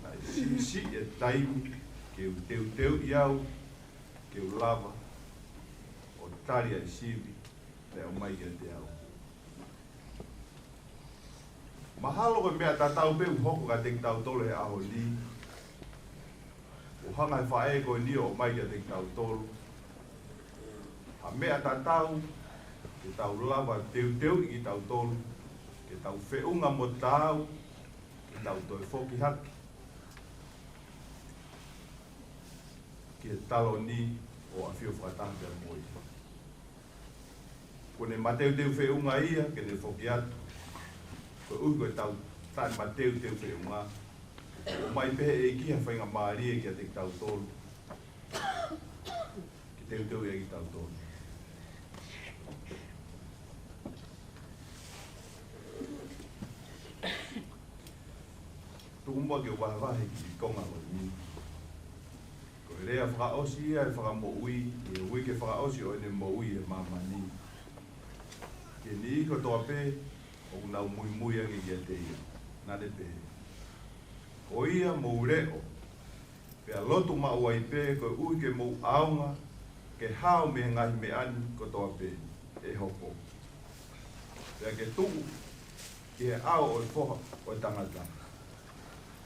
naʻe siʻisiʻi e taimi ke u teuteuʻi au ke u lava ʻo tali ʻa e sivi naʻe ʻomai kiate au. Mahalo ko e meʻa tatau pē ʻoku hoko kiate kitautolu he ʻaho ni. ʻOku hanga ʻe he faʻē ko eni ʻo ʻomai kiate kitautolu ha meʻa tatau ke tau lava teuteuʻi kitautolu, ke tau feʻunga mo taau, ke tau toe foki hake ki he taloni ʻo ʻafio fakataha pea mo ia. Kuo ne mateuteu feʻunga ia ke ne foki atu. Koeʻuhi ko ʻetau taʻemateuteu feʻunga, ʻomai pē ʻe he ʻEiki ha faingamālie kiate kitautolu ke teuteuʻi ai kitautolu. Tuku muʻa ke u vahevahe e kiʻi konga ko eni. Ko e lea fakaʻosi ia ʻa e Fakamoʻui ʻi he uike fakaʻosi ʻo ʻene moʻui ʻi māmani, ki he niʻihi kotoa pē ʻoku nau muimui ange kiate ia. Naʻa ne pehē, "Ko ia mou leʻo, pea lotu maʻu ai pē, koeʻuhi ke mou ʻaonga ke hao mei he ngaahi meʻa ni kotoa pē ʻe hoko, pea ke tuʻu ki he ʻao ʻo e Foha ʻo e Tangata.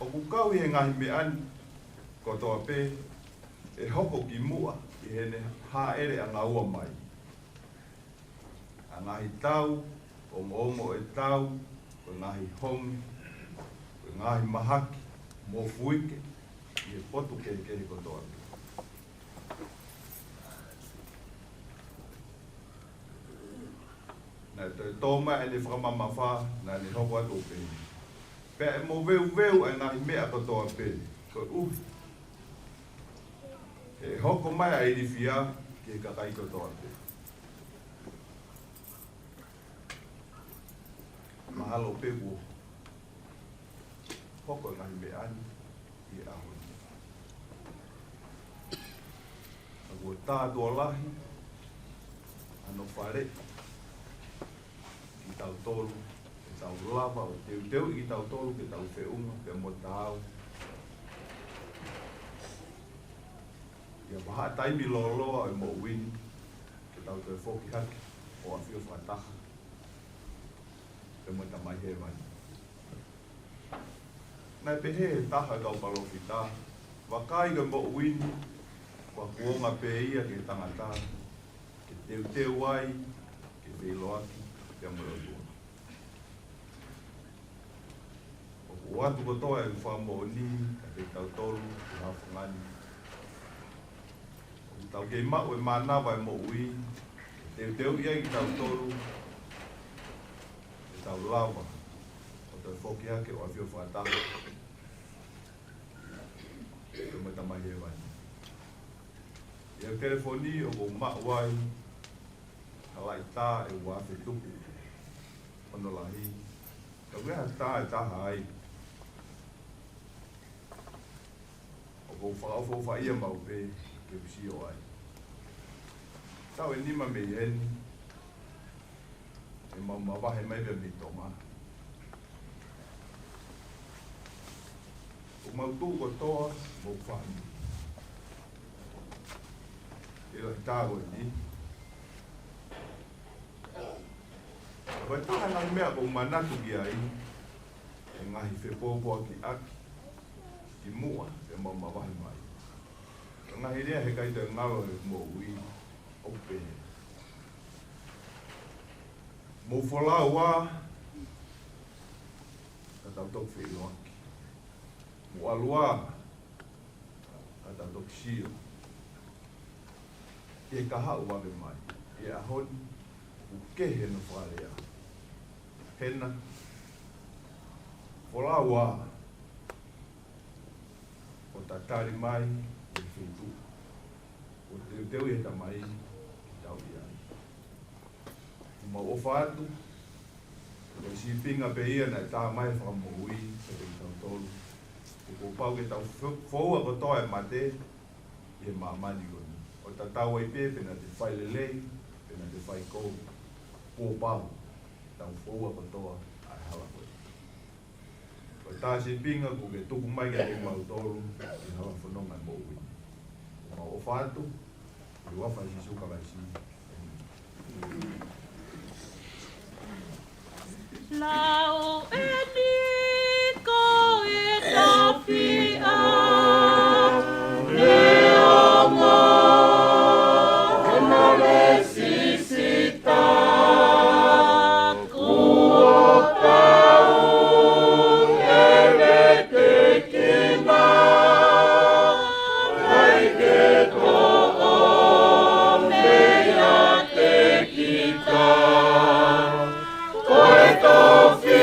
ʻOku kau ʻi he ngaahi meʻa ni kotoa pē ʻe hoko kimuʻa ʻi heʻene hāʻele ʻangaua mai, ʻa e ngaahi tau, ongoongo ʻo e tau, ko e ngaahi honge, ko e ngaahi mahaki, mofuike, he potu kehekehe kotoa pē. Naʻe toe tō mai ʻene fakamamafa, naʻa ne hoko atu ʻo pehē: Pea ʻe moveuveu ʻa e ngaahi meʻa kotoa pē, koeʻuhi he ʻe hoko mai ʻa e ilifia ki he kakai kotoa pē. Mahalo pē kuo hoko e ngaahi meʻa ni ʻi he ʻaho ni. Ka kuo tā tuʻo lahi hano faleʻi kitautolu, ke tau lava ʻo teuteuʻi kitautolu ke tau feʻunga pea mo taau ʻi ha vahaʻa taimi lōloa ʻo e moʻui ni, ke tau toe foki hake ʻo ʻafio fakataha pea mo e Tamai Hēvani. Naʻe pehē ʻe he taha ʻo e kau palōfita: Vakai, ko e moʻui ni, ko ha kuonga pē ia ki he tangata ke teuteu ai ke feʻiloaki pea mo e ʻOtua. ʻOku ʻoatu kotoa e fakamoʻoni kiate kitautolu ʻi he ʻaho ni. ʻOku tau kei maʻu e mānava e moʻui ke teuteuʻi ai kitautolu ke tau lava ʻo toe foki hake ʻo ʻafio fakataha pea mo e Tamai Hēvani. ʻI he telefoni ʻoku ou maʻu ai ha laʻitā ʻe ua afe tupu hono lahi, ka ʻoku ʻi ai ha tā ʻe taha ai ʻoku ou fakaʻofoʻofaʻia maʻu pē ke u sio ai. Taʻu ʻe nima mei heni, ʻe mau mavahe mai pē mei Tonga. ʻOku mau tuʻu kotoa mo e fāmili ʻi he laʻitā ko eni. Ko e taha e ngaahi meʻa ʻoku ou manatu ki ai, e ngaahi fepōpoaki ʻaki kimuʻa pea mau mavahe mai. Ko e ngaahi lea he ʻikai toe ngalo he moʻui ʻoku pehē: Mou folau ā, ka tau toki feʻiloaki. Mou ʻalu ā, ka tau toki sio. ʻI he kahaʻu vave mai ʻi he ʻaho ni, ʻoku kehe hono fakalea. Hena, folau ā, ʻo tatali mai e feituʻu ʻoku teuteuʻi ʻe he Tamai ke tau ʻi ai. ʻOku mau ʻofa atu, ko e sīpinga pē ia naʻe tā mai ʻe he Fakamoʻui kiate kitautolu, kuo pau ke tau fo-, foua kotoa e mate ʻi he māmani ko eni, ʻo tatau ai pē pe naʻa te fai lelei pe naʻa te fai kovi, kuo pau ke tau foua kotoa ʻa e hala ko ē. Ko e tā sīpinga kuo ke tuku mai kiate kimautolu ʻi he hala fononga e moʻui. ʻOku mau ʻofa atu ʻi he huafa ʻo Sīsū Kalaisi. ʻĒmeni. Lau eni ko e tofiʻa neongo hono lēsisita, kuo pau ke vetekina, ʻikai ke toʻo meiate kita. Ko e tofiʻa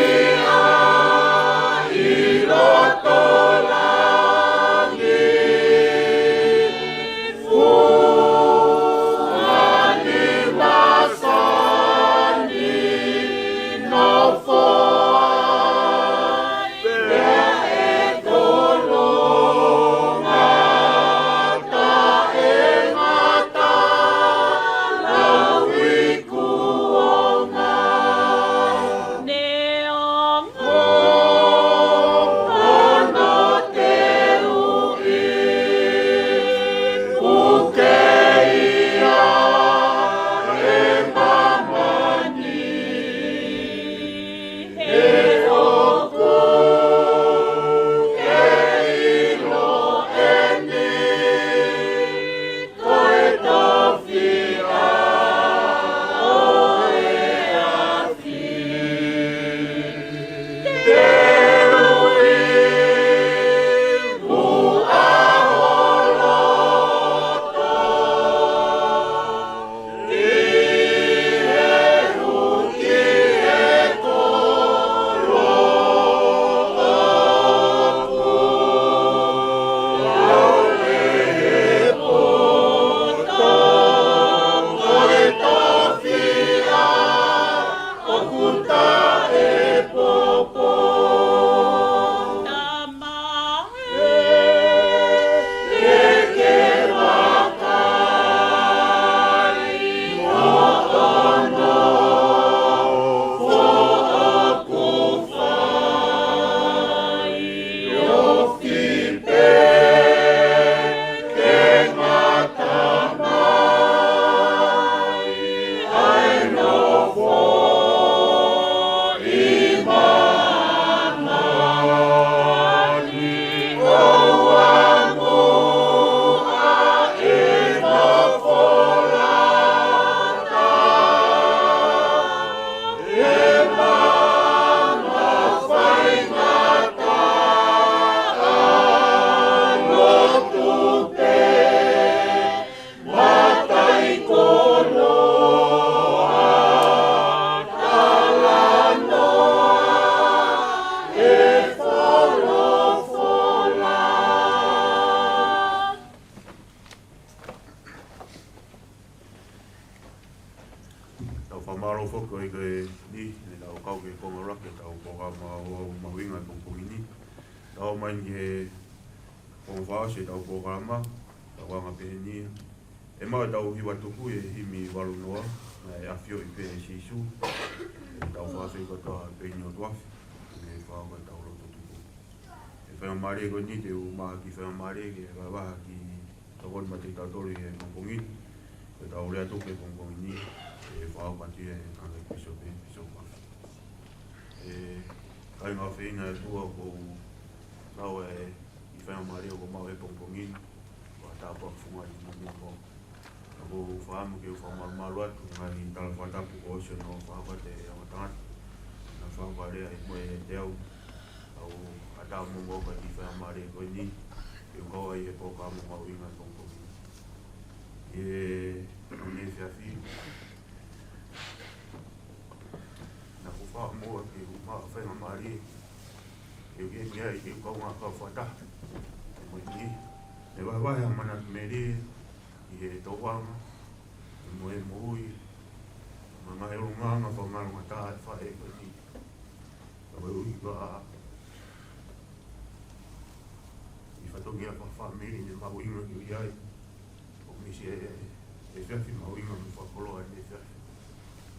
Kau ke konga ʻuluaki ʻetau polokalama ʻo mahuʻinga he pongipongi ni. Tau mai ki he konga fakaʻosi ʻetau polokalama, tau anga pehē ni. ʻE maʻu ʻetau hiva tuku ʻi he himi valu noa, Naʻe ʻAfioʻi Pē ʻa Sīsū. ʻE tau fakafeʻiloaki kotoa pē ʻi he ʻOtu Afi, ʻi he fakaʻosi ʻetau lotu tuku. ʻE faingamālie ko eni te u maʻu ha kiʻi faingamālie ke vahevahe ha kiʻi tokoni maʻa kitautolu he pongipongi ni. Ko ʻetau lea tuku he pongipongi ni, ʻe fakahoko atu ia ʻe he Kangakē Pīsope, Pīsope Mafi. ʻE kāinga ʻofeina ʻa e ʻOtua, ʻoku ou lau e kiʻi faingamālie ʻoku ou maʻu he pongipongi ni, ʻo tāpuakiʻi e funga ʻi he moʻoni mo ʻOku ou fakaʻamu ke u fakamalumalu atu he ngaahi tala fakatapu kuo ʻosi hono fakahoko ʻe he ongo tangata. Naʻe fakahoko ʻa e lea ʻi muʻa ʻiate au. ʻOku ou ʻatā moʻoni ʻa e kiʻi faingamālie ko eni ke u kau ai he polokalama mahuʻinga he pongipongi ni. ʻI he ʻaho ni he efiafi ni, naʻá ku fakaʻamu ke u maʻu ha faingamālie ke u kei meʻa ai ke u kaungā kau fakataha. He moʻoni, ʻe vahevahe ha manatu melie ʻi he tauanga, ʻi he moʻui, mo e ngaahi ʻulungaanga fakangalongataʻa ʻa e faʻē ko eni. Ka ko e ʻuhinga ʻi he fatongia fakafāmili ne mahuʻinga ke u ʻi ai. ʻOku misi e, e efiafi mahuʻinga mo fakakoloa ʻene efiafi.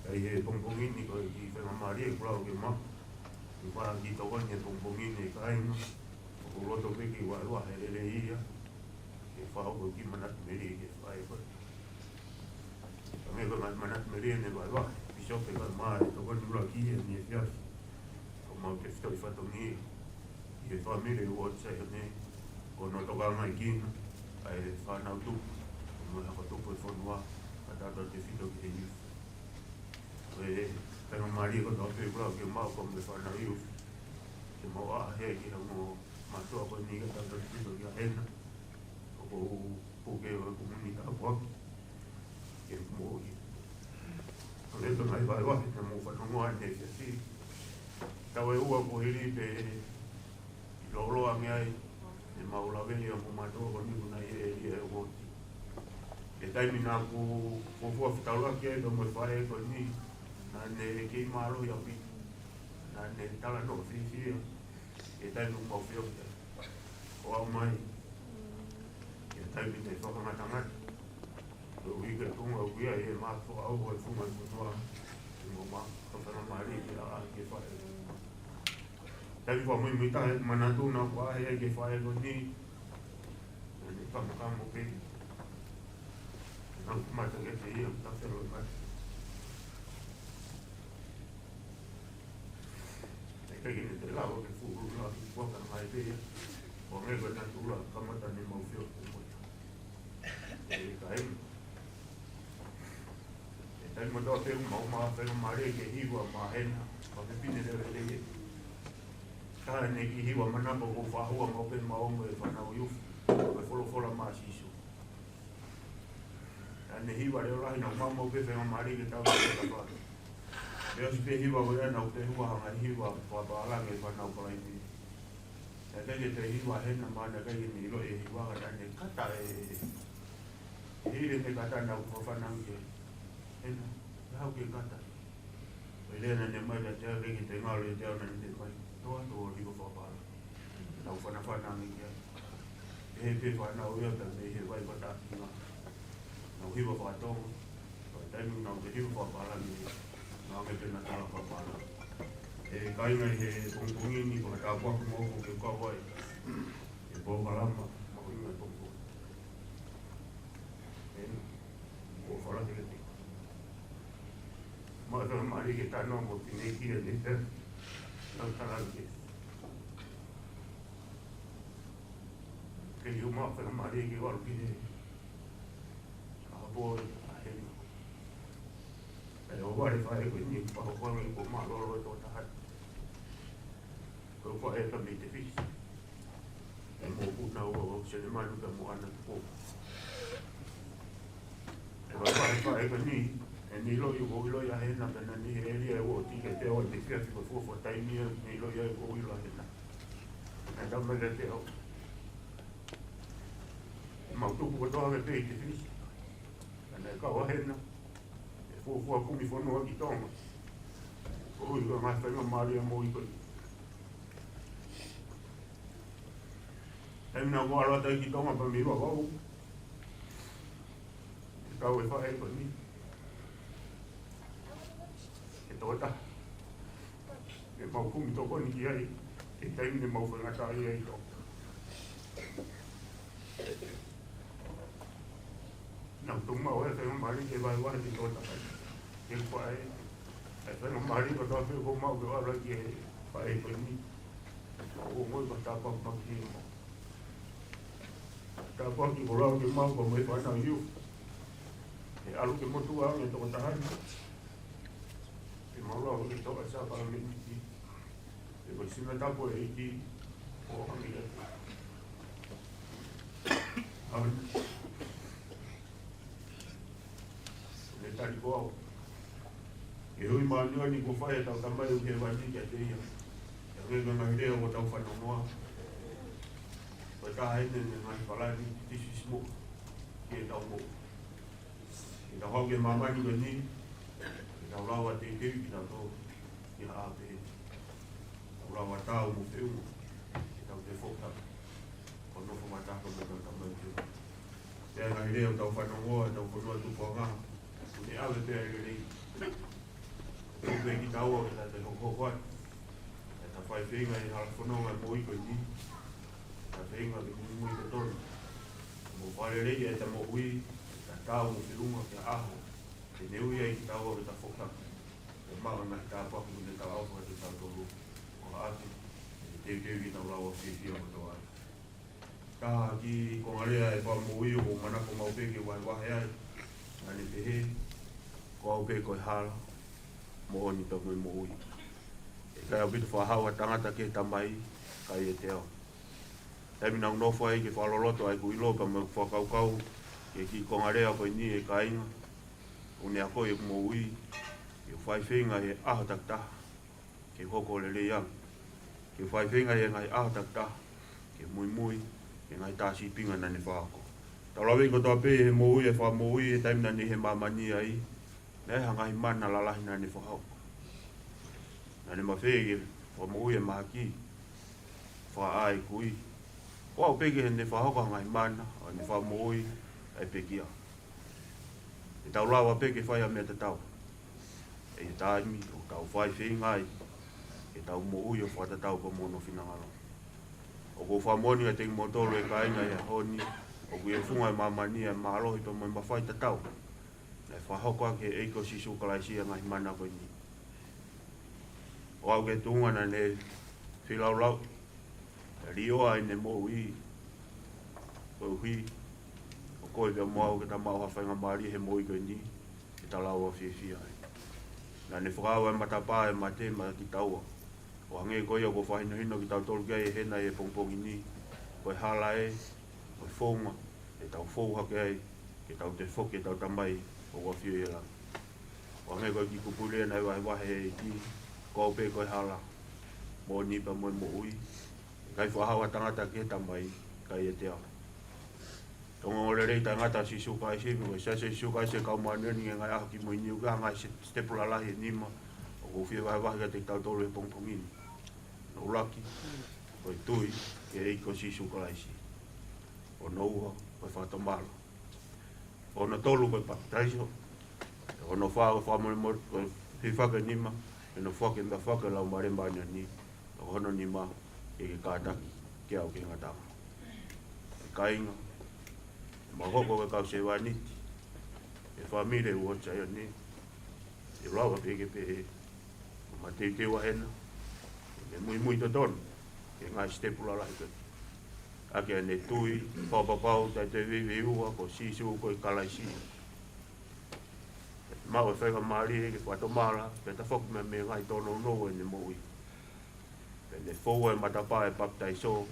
Ka ʻi he pongipongi ni ko e kiʻi faingamālie ʻoku ou lau ke u maʻu. Ke u fai ha kiʻi tokoni he pongipongi ni kāinga. ʻOku ou loto pē ke u vahevahe lelei ia. Ke fakahoko e kiʻi manatu melie ki he faʻē ko ē. Ka ko e ngaahi manatu melie ne vahevahe ʻe he pīsope kae ʻumaʻā e tokoni ʻuluaki ʻi he efiafi. ʻOku mau tefitoʻi fatongia ʻi he fāmili ʻo e Uooti Saione, ko hono tokangaʻi kinaua ʻa e fānau tupu, mo e ako tupu ʻo e fonua, kae tautautefito ki he youth. Ko e faingamālie kotoa pē ʻoku ou lau ke u maʻu, ko e fānau youth. Ke mau ʻā hē ki he ongo mātuʻa ko eni kae tautautefito kia Hena. ʻOku ou puke ʻa e kumi ni tāpuaki ke moʻui. ʻA e ngaahi vahevahe naʻa mou fanongo ai he efiafi. Taʻu ʻe ua kuo hili pē ʻi loloa ange ai, ʻe mau lave ʻi he ongo mātuʻa ko eni ʻoku nau ʻi he ʻēlia ʻo e Uooti. ʻI he taimi naʻá ku fuofua fetaulaki ai pea mo e faʻē ko eni, naʻá ne kei mālohi ʻaupito. Naʻá ne talanoa fiefia ʻi he taimi ʻoku mau feohi ai. ʻO aʻu mai ki he taimi ne fakangatangata. Ko e uike ʻe tolu ʻoku ʻi ai e mātuʻa ʻo e funga ʻo e fonua. ʻI he mau maʻu ha faingamālie ke ʻā ai ki he faʻē. Taimi fakamuimui taha ʻi heʻeku manatu naʻá ku ʻā hē ai ki he faʻē ko eni. Naʻá ne kamokamoʻi pē. Naʻá ku kamata ke te ia, ta fero mai. ʻIkai ke ne toe lava ke fuʻu lava ke kuaka mai pē ia. ʻO hangē ko e natula kamata ne mau feohi mo ia. ʻE kāinga. ʻI he taimi kotoa pē ʻoku mau maʻu ha faingamālie ke hiva maʻa Hena, fefine lelei ia. Ka ne kiʻi hiva manako ko e fānau, mau pē mau mo e fānau youth, ko e folofola maʻa Sīsū. Naʻá ne hiva leʻo lahi naʻa mau maʻu pē faingamālie ke tau ki he tafaʻaki. Pea ʻosi pē hiva ko ia naʻá ku toe hiva ha ngaahi hiva fakapālangi ʻa e fānau Palaimeli. Naʻe ʻikai ke toe hiva Hena, naʻe ʻikai ke ne ʻilo e hiva, ka naʻá ne kata e, e hili ne kata naʻá ku fakafanangi ki ai. Hena, ʻe haʻu ke kata. Ko e lea naʻá ne ʻomai kiate au, ʻikai ke toe ngalo ʻiate au naʻá ne ʻomai. Toa, toa, hiva fakapālangi. Naʻá ku fanafana ange ki ai. Pehē pē fānau ia, pea mei he vai fakatakiʻanga. Naʻá ku hiva fakatonga. Ko e taimi naʻá ku toe hiva fakapālangi, naʻá ku ʻi ai pē ʻena tala fakapālangi. ʻE kāinga, ʻi he pongipongi ni, ko e tāpuaki moʻoku ke u kau ai he polokalama mahuʻinga he pongipongi. ʻE, ʻoku ou fakaʻamu ke te maʻu ha faingamālie ke talanoa mo e fineʻeiki ʻanepō. Naʻá ku tala ange ke ke u maʻu ha faingamālie ke u ʻalu ki he ʻapi ʻo Hena. ʻE ʻohovale e faʻē ko eni, pea ʻohovale ko e mālōlō e tokotaha. Ko e faʻē ka mei Tefisi. ʻE mo puna ua ʻo Selemanu pea mo ʻAna Tupou. ʻE vahevahe e faʻē ko eni, ʻene ʻiloʻi ʻoku ou ʻiloʻi ʻa Hena pea naʻá ne ʻi he ʻēlia ʻo e Uooti kiate au he efiafi ko e fuofua taimi ia ne ʻiloʻi ai ʻoku ou ʻilo ʻa Hena. Naʻe talamai kiate au, ʻemau tupu kotoa ange pē ʻi Tefisi. Ka naʻe kau ʻa Hena he fuofua kumi fonua ki Tonga. Ko e ʻuhi ko e ngaahi faingamālie ʻo e moʻui ko eni. Taimi naʻa ku ʻalu atu ai ki Tonga pea mei Vavaʻu, ʻe kau e faʻē ko eni, ʻe tokotaha, ʻe mau kumi tokoni ki ai he taimi ne mau faingataʻaʻia ai ʻi Tonga. Naʻa ku toki maʻu e faingamālie ke vahevahe ki he tokotaha, ki he faʻē, e faingamālie kotoa pē kuo mau maʻu ke ʻalu ki he faʻē ko eni. ʻO ngoi ka tāpuaki maʻu ki he mau. Tāpuaki ko e lau ke maʻu ko e fānau ʻi ʻUva. ʻE ʻalu ke motuʻa ange e tokotaha ni. ʻE mau lau ke toʻa sākalamēniti. ʻE ko e sina tapu ʻa e ʻEiki ʻo hangē ia. ʻAmen. Ne tali ko au. Ko e hui māʻoniʻoni kuo fai ʻe heʻetau Tamai ʻoku ʻi hēvani kiate ia. ʻE hangē ko e ngaahi lea ʻoku tau fanongoa, ko e taha eni e ngaahi palani fisifisimuʻa ki heʻetau moʻui. Ke tau haʻu ki he māmani ko eni, ke tau lava teuteu kitautolu ki ha ʻā pehē. Tau lava taau mo feʻunga, ke tau tefo tapu ʻo nofo fakataha mo hotau Tamai ʻi he feʻunga. Pea ngaahi lea ʻoku tau fanongoa, tau fanongoa tupuʻanga, ʻoku ne ʻave pē ʻa e lelei. Ko e pē kitaua ke ta toe hokohoko atu, ke ta fai feinga ʻi he hala fononga ʻo e moʻui ko eni, ke ta feinga ke muimui totonu mo fakalelei ʻeta moʻui, ke ta taau mo feʻunga ki he ʻaho te ne ui ai kitaua ke ta foki hake, ke maʻu e ngaahi tāpuaki kuo ne talaʻofa kiate kitautolu, ʻo ʻoatu ke teuteu ke tau lava fiefia kotoa. Ka ko e kiʻi konga lea ʻo e Fakamoʻui ʻoku ou manako maʻu pē ke vahevahe ai, naʻa ne pehē, ko au pē ko e hala, moʻoni pea mo e moʻui. ʻE ʻikai ʻaupito fakahaofi ha tangata ki he Tamai, ka ʻiate au. Taimi naʻa ku nofo ai ke fakaloloto ʻa ʻeku ʻilo pea mo ʻeku fakakaukau ki he kiʻi konga lea ko eni, ʻe kāinga, ʻoku ne akoʻi ʻeku moʻui ke u fai feinga he ʻaho takitaha ke u hoko ʻo lelei ange, ke u fai feinga he ngaahi ʻaho takitaha ke u muimui ki he ngaahi tā sīpinga naʻa ne fakahoko. Tau lave kotoa pē he moʻui ʻa e Fakamoʻui, he taimi naʻa ne ʻi he māmani ai, naʻe ʻi ai ha ngaahi mana lalahi naʻa ne fakahoko. Naʻa ne mafai ke fakamoʻui e mahaki, fakaʻā e kui. Ko au pē ke ne fakahoko ha ngaahi mana ʻo ne fakamoʻui ʻa e pekia. ʻE tau lava pē ke fai ha meʻa tatau, ʻi he taimi ʻoku tau fai feinga ai ke tau moʻui ʻo fakatatau pea mo hono finangalo. ʻOku ou fakamoʻoni kiate kimoutolu ʻe kāinga ʻi he ʻaho ni, ʻoku ʻi he funga ʻo e māmani ʻa e mālohi pea mo e mafai tatau naʻe fakahoko ʻaki ʻe he ʻEiki ko Sīsū Kalaisi ʻa e ngaahi mana ko eni. ʻO aʻu ki he tuʻunga naʻa ne feilaulau, ʻo liʻoa ʻene moʻui, koeʻuhi ko koe pea mo au ke ta maʻu ha faingamālie he moʻui ko eni, ke ta lava fiefia ai. Naʻa ne fakaava e matapā ʻo e mate maʻa kitaua, ʻo hangē ko ia ʻoku fakahinohino kitautolu ki ai ʻe Hena ʻi he pongipongi ni, ko e hala ē, ko e founga te tau fou hake ai, ke tau toe foki ki heʻetau Tamai ʻoku ʻafio ʻi he langi. ʻO hangē ko e kiʻi kupuʻi lea naʻe vahevahe ʻe he ʻEiki, ko au pē ko e hala, moʻoni pea mo e moʻui. ʻE ʻikai fakahaofi ha tangata ki he Tamai, ka ʻiate au. Ko e ongoongolelei taʻengata ʻa Sīsū Kalaisi, mo e Siasi ʻo Sīsū Kalaisi ʻo e Kau Māʻoniʻoni ʻi he Ngaahi ʻAho Kimui Ni, ʻoku ʻi ai ha ngaahi sitepu lalahi ʻe nima ʻoku ou fie vahevahe kiate kitautolu he pongipongi ni. Hono ʻuluaki, ko e tui ki he ʻEiki ko Sīsū Kalaisi. Hono ua, ko e fakatomala. Hono tolu, ko e papitaiso. Hono fā, ko e fakamolemole, ko e hifaki e nima, ke nofo hake e meʻafaki ʻo e Laumālie Māʻoniʻoni. Hono nima, ke ke kātaki ke aʻu ki he ngataʻanga. ʻE kāinga, ʻemau hoko ko e kau sevāniti ʻo e fāmili ʻo e Uosi ʻo Saione, ʻe lava pē ke pehē, ʻoku ma teuteu ʻa Hena ke muimui totonu ki he ngaahi sitepu lalahi ko ē, ʻaki ʻene tui fakapapau taʻe toe veiveiua ko Sīsū ko e Kalaisi. Maʻu e faingamālie ke fakatomala, pea tafoki mei he ngaahi tōnounou ʻo ʻene moʻui. Pea ne foua e matapā ʻo e papitaiso,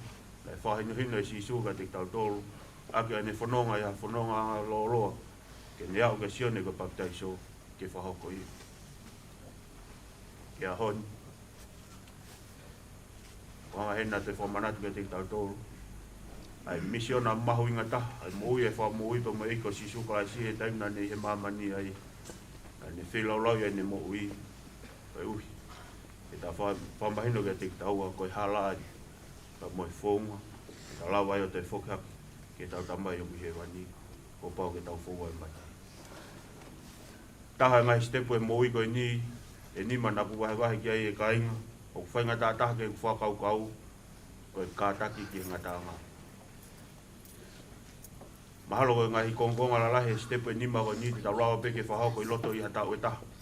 naʻe fakahinohino ʻe Sīsū kiate kitautolu, ʻaki ʻene fononga ʻi ha fononga lōloa, ke ne aʻu kia Sione ko e Papitaiso ke fakahoko ia. Ki he ʻaho ni, ʻoku ou hanga ʻe Hena ʻo toe fakamanatu kiate kitautolu ʻa e misiona mahuʻinga taha ʻo e moʻui ʻa e Fakamoʻui pea mo e ʻEiki ko Sīsū Kalaisi he taimi naʻa ne ʻi he māmani ai. Naʻa ne feilaulauʻi ʻene moʻui, koeʻuhi Ka fa-, fakamahino kiate kitaua ko e hala ia, ka mo e founga, ke ta lava ai ʻo toe foki hake ki heʻetau Tamai ʻoku ʻi hēvani, kuo pau ke tau foua e mata. Taha e ngaahi sitepu e moʻui ko eni, ʻe nima naʻa ku vahevahe ki ai ʻe kāinga, ʻoku faingataʻa taha ki heʻeku fakakaukau, ko e kātaki ki he ngataʻanga. Mahalo ko e ngaahi kongokonga lalahi e sitepu ʻe nima ko eni te tau lava pē ke fakahoko ʻi loto ʻi ha taʻu ʻe taha.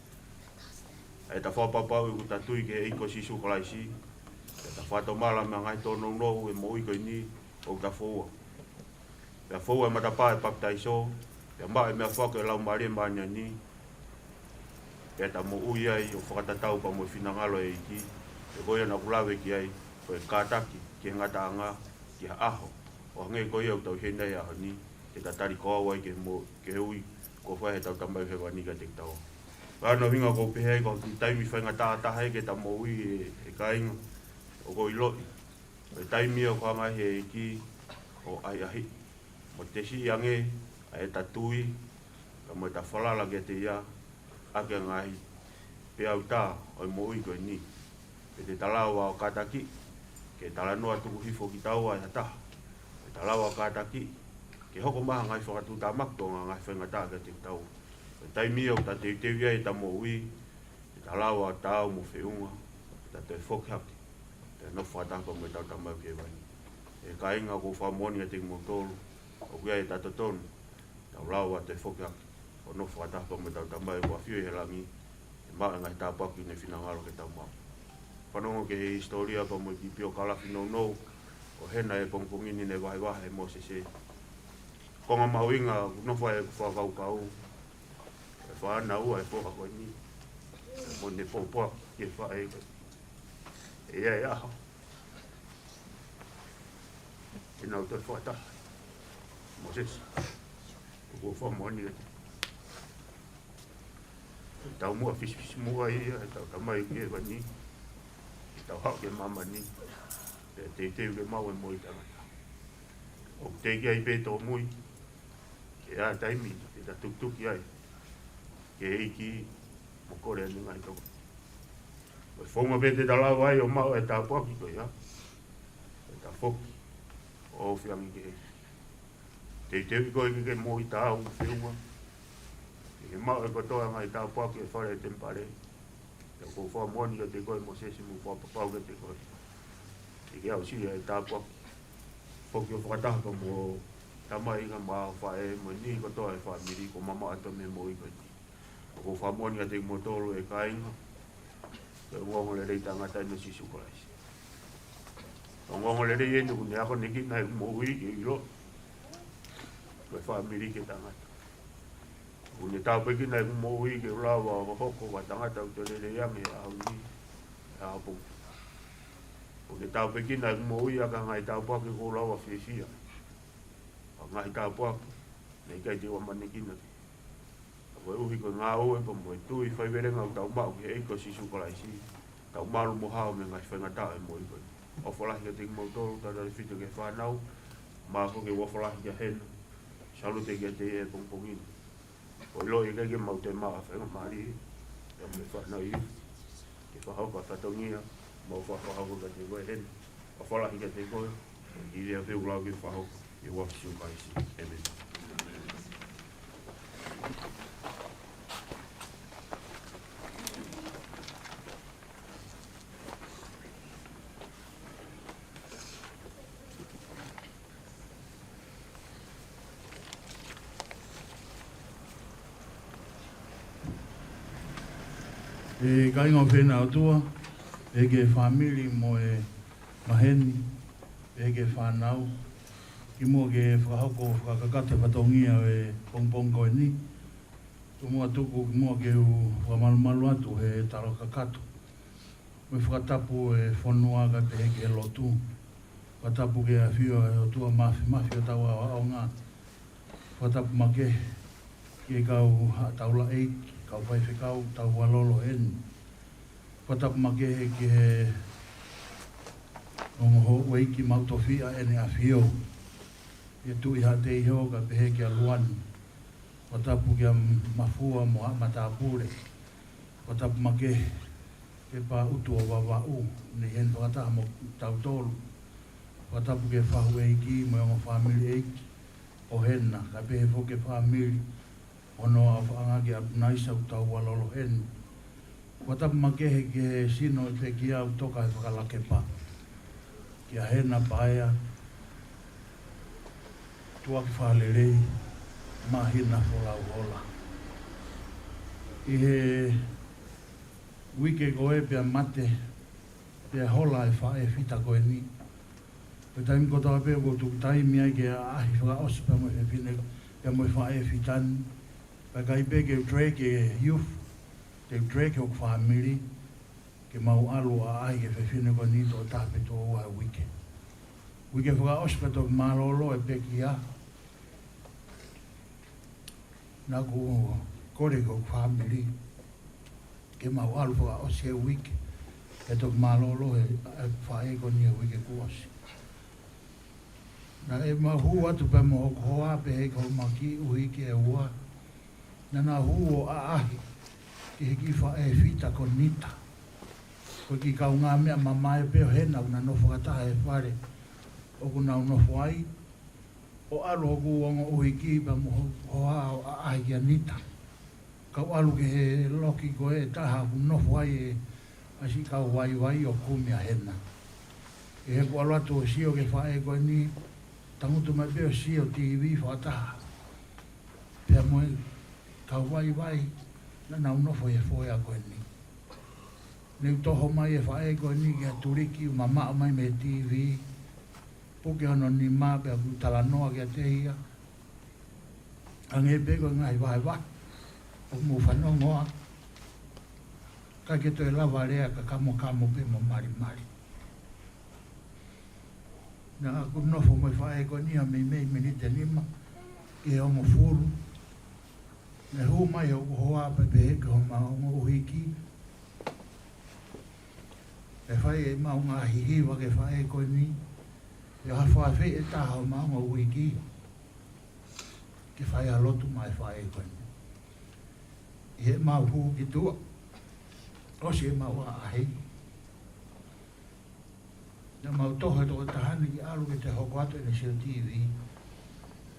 ʻE ta fakapapauʻi ʻoku ta tui ki he ʻEiki ko Sīsū Kalaisi, ʻe ta fakatomala mei he ngaahi tōnounou e moʻui ko eni ʻoku ta foua. Pea foua e matapā e papitaiso, pea maʻu e meʻafoaki e Laumālie Māʻoniʻoni, pea ta moʻui ai ʻo fakatatau pea mo e finangalo e ʻEiki, he ko ia naʻa ku lave ki ai, ko e kātaki ki he ngataʻanga, ki ha ʻaho ʻo hangē ko ia ʻoku tau ʻi heni he ʻaho ni, ke ta tali kau ai ki he mo-, ki he ui kuo fai heʻetau Tamai ʻi hēvani kiate kitaua. Ko hono ʻuhinga ʻoku ou pehē ai ko e kiʻi taimi faingataʻa taha ia ke ta moʻui ʻe, ʻe kāinga, ʻoku ou ʻiloʻi ko e taimi ia ʻoku hanga ai he ʻEiki ʻo ʻahiʻahiʻi mo tesiʻi ange ʻa ʻeta tui, pea mo ʻeta falala kiate ia, ʻaki e ngaahi peau tā ʻo e moʻui ko eni. Pea te ta lava ʻo kātaki ke talanoa tuku hifo kitaua ʻe ha taha. Pea te ta lava ʻo kātaki ke hoko mai ha ngaahi fakatuʻutāmaki ʻo ngaahi faingataʻa kiate kitaua. Ko e taimi ia ʻoku ta teuteu ai ʻeta moʻui, te ta lava ʻo taau mo feʻunga, ke ta toe foki hake, ke nofo fakataha pea mo ʻetau Tamai ʻoku ʻi hēvani. ʻE kāinga, ʻoku ou fakamoʻoni kiate kimoutolu, ʻoku ʻi ai ʻeta totonu, tau lava ʻo toe foki hake ʻo nofo fakataha pea mo ʻetau Tamai ʻoku ʻafio ʻi he langi, ʻe maʻu e ngaahi tāpuaki ʻoku ne finangalo ke tau maʻu. Fanongo ki he hisitōlia pea mo e kiʻi piokalafi nounou ʻo Hena he pongipongi ni naʻe vahevahe ʻe Mōsese. Konga mahuʻinga ʻoku nofo ai ʻeku fakakaukau, ʻe fānau ʻa e foha ko eni, mo ʻene pōpoaki ki he faʻē ko eni. ʻE ʻi ai e ʻaho te nau toe fakataha. Mōsese, ʻoku ou fakamoʻoni atu, ʻe taumuʻa fisifisimuʻa ia ʻetau Tamai ʻoku ʻi hēvani, ʻi heʻetau haʻu ki māmani, pea teuteu ke maʻu e moʻui taʻengata. ʻOku teʻeki ai pē tōmui, ke ʻi ai ha taimi te ta tukituki ai ki he ʻEiki mo kole ʻene ngaahi tokoni. Ko e founga pē te ta lava ai ʻo maʻu e tāpuaki ko ia, ʻe ta foki ʻo ofi ange ki he ʻEiki. Teuteuʻi koe ke ke moʻui taau mo feʻunga, ke ke maʻu e kotoa e ngaahi tāpuaki ʻo e fale temipale. Pea ʻoku ou fakamoʻoni kiate koe Mōsese, mo fakapapau kiate koe, ʻe ke aʻusia e tāpuaki, foki ʻo fakataha pea mo e tamai kae ʻumaʻā e faʻē mo e niʻihi kotoa e fāmili kuo mamaʻo atu mei he moʻui ko eni. ʻOku ou fakamoʻoni kiate kimoutolu ʻe kāinga, ko e ongoongolelei taʻengata ʻeni ʻo Sīsū Kalaisi. Ongoongolelei ʻeni ʻoku ne akonekina ʻeku moʻui ke ʻilo ko e fāmili ke taʻengata. ʻOku ne tāpuekina ʻeku moʻui ke u lava ʻo hoko ko ha tangata ʻoku toe lelei ange he ʻaho ni, he ʻaho pō. ʻOku ne tāpuekina ʻeku moʻui ʻaki e ngaahi tāpuaki ʻoku ou lava ʻo fiefia ai. Ko e ngaahi tāpuaki naʻe ʻikai te u ʻamanekina ki ai. Ka koeʻuhi ko e ngāue pea mo e tui faivelenga ʻoku tau maʻu ki he ʻEiki ko Sīsū Kalaisi, tau malu mo hao mei he ngaahi faingataʻa ʻo e moʻui ko eni. ʻOfa lahi kiate kimoutolu, tautautefito ki he fānau, mo e ako, ke u ʻofa lahi kia Hena. Salute kiate ia he pongipongi ni. ʻOku ou ʻiloʻi ʻe ʻikai ke mau toe maʻu ha faingamālie, pea mo e fānau ia, ke fakahoko ha fatongia, mau fakahoko kiate koe Hena. ʻOfa lahi kiate koe, ʻi he lea pē ʻoku lava ke fakahoko, ʻi he huafa ʻo Sīsū Kalaisi. ʻĒmeni. ʻE kāinga ʻofeina ʻa e ʻOtua, pehē ki he fāmili mo e maheni, pehē ki he fānau, kimuʻa ke fakahoko fakakakato e fatongia ʻo e pongipongi ko eni, tomuʻa tuku kimuʻa ke u fakamalumalu atu he tala kakato mo e fakatapu e fonua kae pehē ki he lotu. Fakatapu ki he ʻafio ʻa e ʻOtua Māfimafi ʻo hotau ʻaoʻaonga. Fakatapu makehe ki he kau haʻa taulaʻeiki, kau faifekau, tau ʻalu ʻo eni. Fakatapu makehe ki he ongo houʻeiki maʻu tofiʻa ʻEne ʻAfio, ʻa e Tuʻi Haʻateiho kae pehē kia Luani. Fakatapu kia Mafua mo haʻa matāpule. Fakatapu makehe Kepa Utuʻo Vavaʻu, ne ʻi heni fakataha mo tautolu. Fakatapu ki he fahu ʻeiki mo e ongo fāmili ʻeiki ʻo Hena, kae pehē foki ki he fāmili ʻo hono ʻaofaʻanga kia ʻAtunaisa ʻoku tau ʻalu ʻo heni. Fakatapu makehe ki he sino ʻo e pekia ʻoku toka he fakalakepa, kia Hena Paea, Tuʻaki Fakalelei, Māhina Folauhola. ʻI he uike ko ē pea mate, pea hola e faʻē fita ko eni. Ko e taimi kotoa pē ʻoku ou tuku taimi ai ke ʻaʻahi fakaʻosi pea mo e fefine, pea mo e faʻē fita ni. Pea ʻikai pē ke u drag e youth, te u drag hoku fāmili, ke mau ʻalu ʻo ʻaʻahi ki he fefine ko eni tokotaha pe toko ua he uike. Uike fakaʻosi pea toki mālōlō e pekia. Naʻá ku kole ki hoku fāmili ke mau ʻalu fakaʻosi e uike, ke toki mālōlō e, e faʻē ko eni he uike kuo ʻosi. Naʻe mau hū atu pea mo hoku hoa pehē ki homau kiʻi ʻuhiki ʻe ua. Naʻa nau hū ʻo ʻaʻahi ki he kiʻi faʻē fita ko Nita. Ko e kiʻi kaungāmeʻa mamae pē ʻo Hena ʻoku na nofo fakataha he fale ʻoku nau nofo ai. ʻO ʻalu hoku ongo ʻuhiki pea mo hoku hoa ʻo ʻaʻahi kia Nita. Kau ʻalu ki he loki ko ē ʻe taha ʻoku nofo ai e siʻi kau vaivai ʻo kumi ʻa Hena. ʻI heʻeku ʻalu atu ʻo sio ki he faʻē ko eni, tangutu mai pē ʻo sio T V fakataha pea mo e kau vaivai naʻa nau nofo he foea ko eni. Ne u toho mai e faʻē ko eni ki ha tuliki ʻoku mamaʻo mai mei he T V. Puke hono nima pea u talanoa kiate ia. Hangē pē ko e ngaahi vahevahe ʻoku mou fanongoa, ʻikai ke toe lava lea, ka kamokamo pē mo malimali. Naʻá ku nofo mo e faʻē ko eni ʻo meimei miniti ʻe nima ki he hongofulu. Ne hū mai hoku hoa pea pehē ki homau ongo ʻuhiki, ʻe fai ʻemau ngaahi hiva ki he faʻē ko eni, ʻe hafafai ʻe taha homau ongo ʻuhiki ke fai ha lotu maʻa e faʻē ko eni. ʻI heʻemau hū ki tuʻa, ʻosi ʻemau ʻaʻahi, naʻa mau toho e tokotaha ni ke ʻalu ke toe hoko atu ʻene sio T V.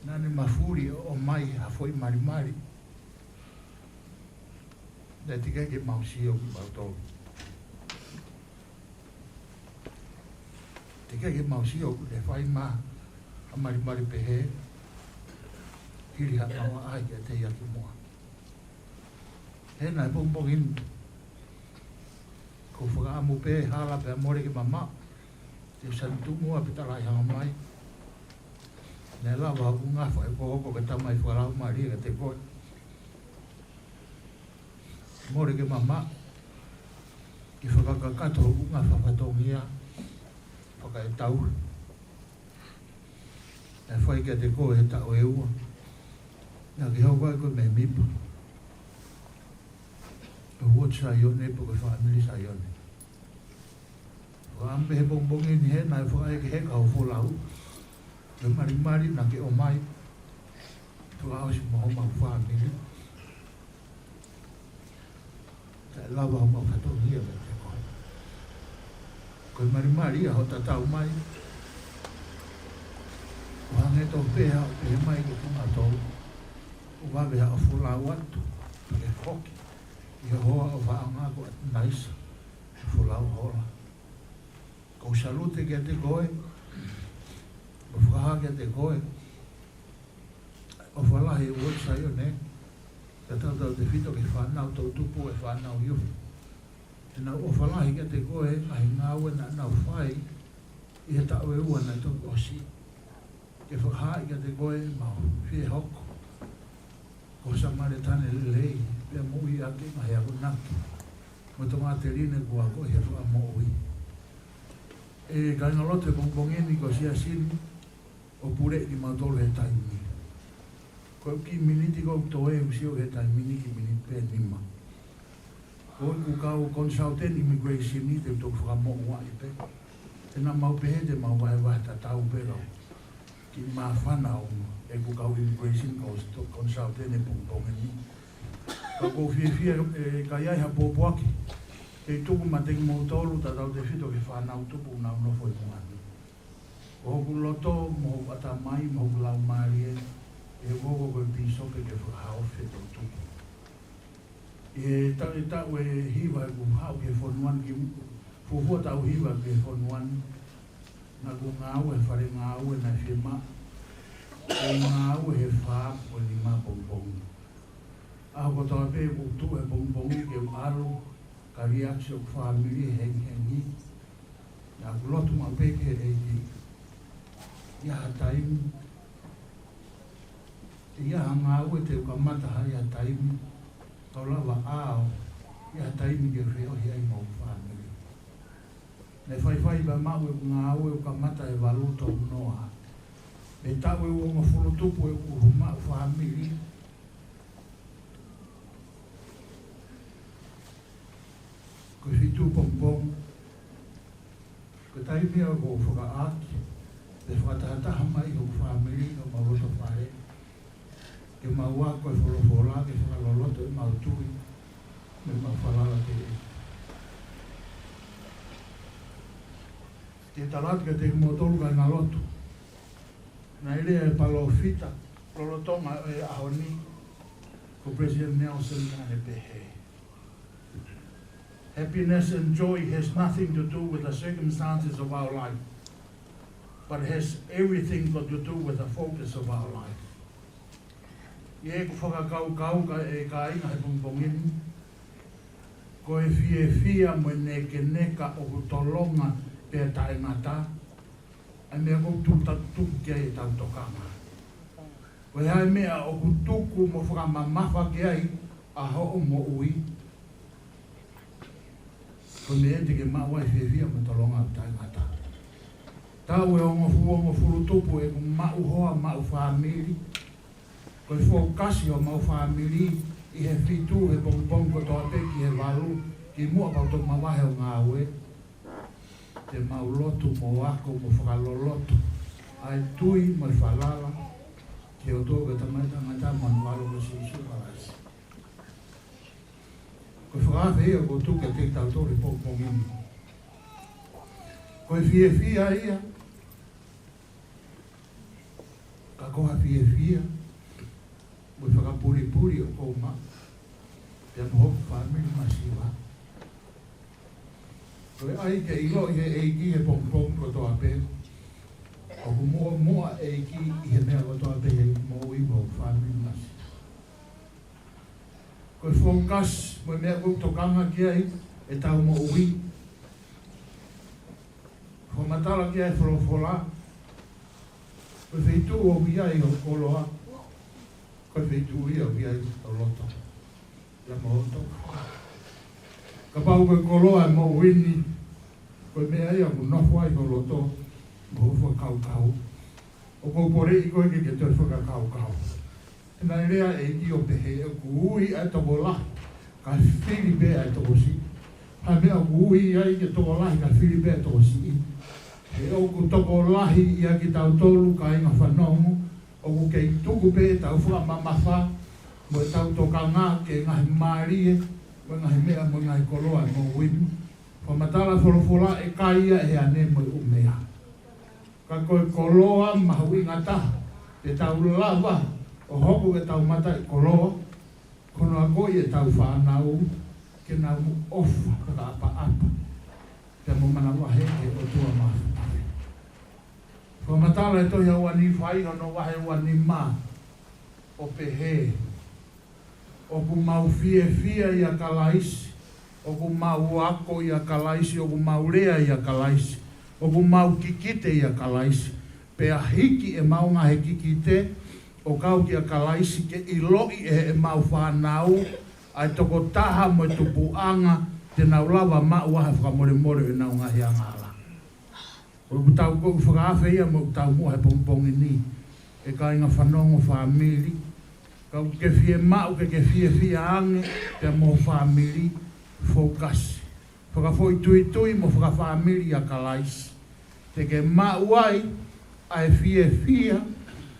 Naʻá ne mafuli ʻo ʻomai ha foʻi malimali. Naʻe teʻeki ke mau sio kimautolu. Teʻeki ke mau sio ʻoku ne fai mai ha malimali pehē, hili haʻamau ʻaʻahi kiate ia ki muʻa. Hena, he pongipongi ni ʻoku ou fakaʻamu pē hala pea mole ke mamaʻo. Te u sani tuʻu muʻa pea talaʻehanga mai. Naʻe lava hoku ngafa ʻi he hokohoko ke tamai fakalaumālie kiate koe. Mole ke mamaʻo, ke fakakakato hoku ngafa fatongia fakaetau. Naʻe fai kiate koe he taʻu ʻe ua naʻá ke hoko ai ko e mēmipa ʻo e Uotu Saione pe ko e Fāmili Saione. Fakaʻamu pē he pongipongi ni, Hena, ʻe fakaʻeke heka ho folau, ko e malimali naʻá ke ʻomai, fakaʻosi mo homau fāmili. Taʻe lava homau fatongia kiate koe. Ko e malimali ia hoʻo tatau mai, ʻo hangē tofu pē haʻo pehē mai kiate kimautolu, ʻoku vave haʻo folau atu pea ke foki ʻi he hoa ʻofaʻanga ko ʻAtunaisa, Folauhola. ʻOku ou salute kiate koe, ʻoku ou fakahā kiate koe ʻofa lahi e Uotu Saione, kae tautautefito ki he fānau toʻutupu, e fānau youth. Te nau ʻofa lahi kiate koe he ngaahi ngāue naʻa nau fai ʻi he taʻu ʻe ua naʻe toki ʻosi. Ke fakahaaʻi kiate koe ʻemau fie hoko ko e Samēlitane lelei, pea moʻui ʻaki e ngaahi akonaki mo e tokāteline kuo akoʻi he Fakamoʻui. ʻE kāingalotu, he pongipongi ni ko e siasi ni ʻoku puleʻi kimautolu he taimi. Ko e kiʻi miniti ko ē ʻoku toe ʻosi ʻo e taimi ni, kiʻi miniti pē ʻe nima. Ko ʻeku kau consultant immigration ni te u toki fakamoʻuaʻi pē. Te nau mau pehē te mau vahevahe tatau pē kau kiʻi māfana ʻo ʻeku kau immigration kau consultant he pongipongi ni. Ka ʻoku ou fiefia, ʻe, ka ʻi ai ha pōpoaki Kei tuku maʻa kimoutolu tautautefito ki he fānau tupu ʻoku nau nofo ʻi muʻa ni. Ko hoku loto mo hoku ʻatamai mo hoku laumālie, ʻe hoko ko e pīsope ke fakahaofi ʻetau tupu. ʻI he taʻu, ʻi he taʻu ʻe hiva ʻeku haʻu ki he fonua ni, kimuʻa, fuofua taʻu hiva ki he fonua ni, naʻá ku ngāue he fale ngāue naʻe fiemaʻu ke u ngāue he fā mo e nima pongipongi. ʻAho kotoa pē ʻoku tuʻu he pongipongi ke u ʻalu ka liʻaki siʻoku fāmili he hengihengi. Naʻá ku lotu maʻu pē ki he ʻEiki. ʻI ha taimi, ʻi ha ngāue te u kamata ai ʻi ha taimi, kau lava ʻo ʻi ha taimi ke feohi ai mo hoku fāmili. Naʻe faifai pē maʻu ʻeku ngāue ʻo kamata he valu tolu noa. Mei he taʻu ʻe uofulu tupu ʻeku ʻuhu maʻu fāmili, ko e fitu pongipongi, ko e taimi ia ʻoku ou fakaʻaki, pe fakatahataha mai hoku fāmili ʻo mau loto fale, ke mau ako e folofola, ke fakaloloto ʻemau tui, mo ʻemau falala ki he ʻEiki. Ke tala atu kiate kimoutolu kāingalotu. Naʻe lea e palōfita lolotonga e ʻaho ni, ko President Nelson, naʻá ne pehē: Happiness and joy has nothing to do with the circumstances of our life, but has everything got to do with the focus of our life. ʻI heʻeku fakakaukau, ka e kāinga, he pongipongi ni, ko e fiefia mo e nekeneka ʻoku tolonga pea taʻengata, ʻa e meʻa ʻoku tuku, tuku ki ai ʻetau tokanga. Ko e hā e meʻa ʻoku tuku mo fakamamafa ki ai ʻa hoʻo moʻui, ko e meʻa ia te ke maʻu ai e fiefia mo e tolonga taʻengata. Taʻu ʻe hongofulu, hongofulu tupu ʻeku maʻu hoa, maʻu fāmili. Ko e fokasi ʻo homau fāmili ʻi he fitu he pongipongi kotoa pē ki he valu, kimuʻa pea u toki mavahe ʻo ngāue, te mau lotu mo ako mo fakaloloto ʻa e tui mo e falala ki he ʻOtua ko e Tamai taʻengata mo hono ʻAlo ko Sīsū Kalaisi. Ko e fakaafe ia ʻoku tuku kiate kitautolu he pongipongi ni. Ko e fiefia ia, ka ko ha fiefia mo e fakapulipuli ʻoku ou maʻu pea mo hoku fāmili masiva. Ko e ʻai ke ʻiloʻi ʻe he ʻEiki he pongipongi kotoa pē ʻoku muʻomuʻa e ʻEiki ʻi he meʻa kotoa pē he moʻui mo e fāmili masiva. Ko e fokasi mo e meʻa ʻoku tokanga ki ai ʻetau moʻui. Fakamatala ki ai e folofola, ko e feituʻu ʻoku ʻi ai hoʻo koloa, ko e feituʻu ia ʻoku ʻi ai ho loto. Ia mo hoto. Kapau ko e koloa e moʻui ni, ko e meʻa ia ʻoku nofo ai ho loto mo hoʻo fakakaukau, ʻoku ou poleʻi koe ke ke toe fakakaukau. He naʻe lea e ʻEiki ʻo pehē, ʻoku ui ʻa e tokolahi ka fili pē ʻa e tokosiʻi. Ko e meʻa ʻoku ui ai ke tokolahi ka fili pē ʻa e tokosiʻi. He ʻoku tokolahi ia kitautolu kāinga fanongo, ʻoku kei tuku pē ʻetau fakamamafa mo ʻetau tokanga ki he ngaahi mālie mo e ngaahi meʻa mo e ngaahi koloa ʻo e moʻui ni. Fakamatala e folofola, ʻe kai ia ʻe he ane mo e ʻumea. Ka ko e koloa mahuʻinga taha te tau lava ʻo hoko ko ʻetau mataʻikoloa, ko hono akoʻi ʻetau fānau ke nau ʻofa fakaʻapaʻapa pea mo manavahē ki he ʻOtua Māfimafi. Fakamatala e tohi ʻa ua Nīfai hono vahe ua nima ʻo pehē: ʻOku mau fiefia ʻia Kalaisi, ʻoku mau ako ʻia Kalaisi, ʻoku mau lea ʻia Kalaisi, ʻoku mau kikite ʻia Kalaisi, pea hiki ʻemau ngaahi kikite ʻo kau kia Kalaisi, ke ʻiloʻi ʻe heʻemau fānau ʻa e tokotaha mo e tupuʻanga te nau lava maʻu ai ha fakamolemole ʻo ʻenau ngaahi angahala. Ko ʻetau, ko ʻeku fakaafe ia mo ʻetau muʻa he pongipongi ni, ʻe kāinga fanongo, fāmili, kapau ʻoku ke fiemaʻu ke ke fiefia ange pea mo ho fāmili, fokasi, fakafoʻituitui mo fakafāmili ʻia Kalaisi, te ke maʻu ai ʻa e fiefia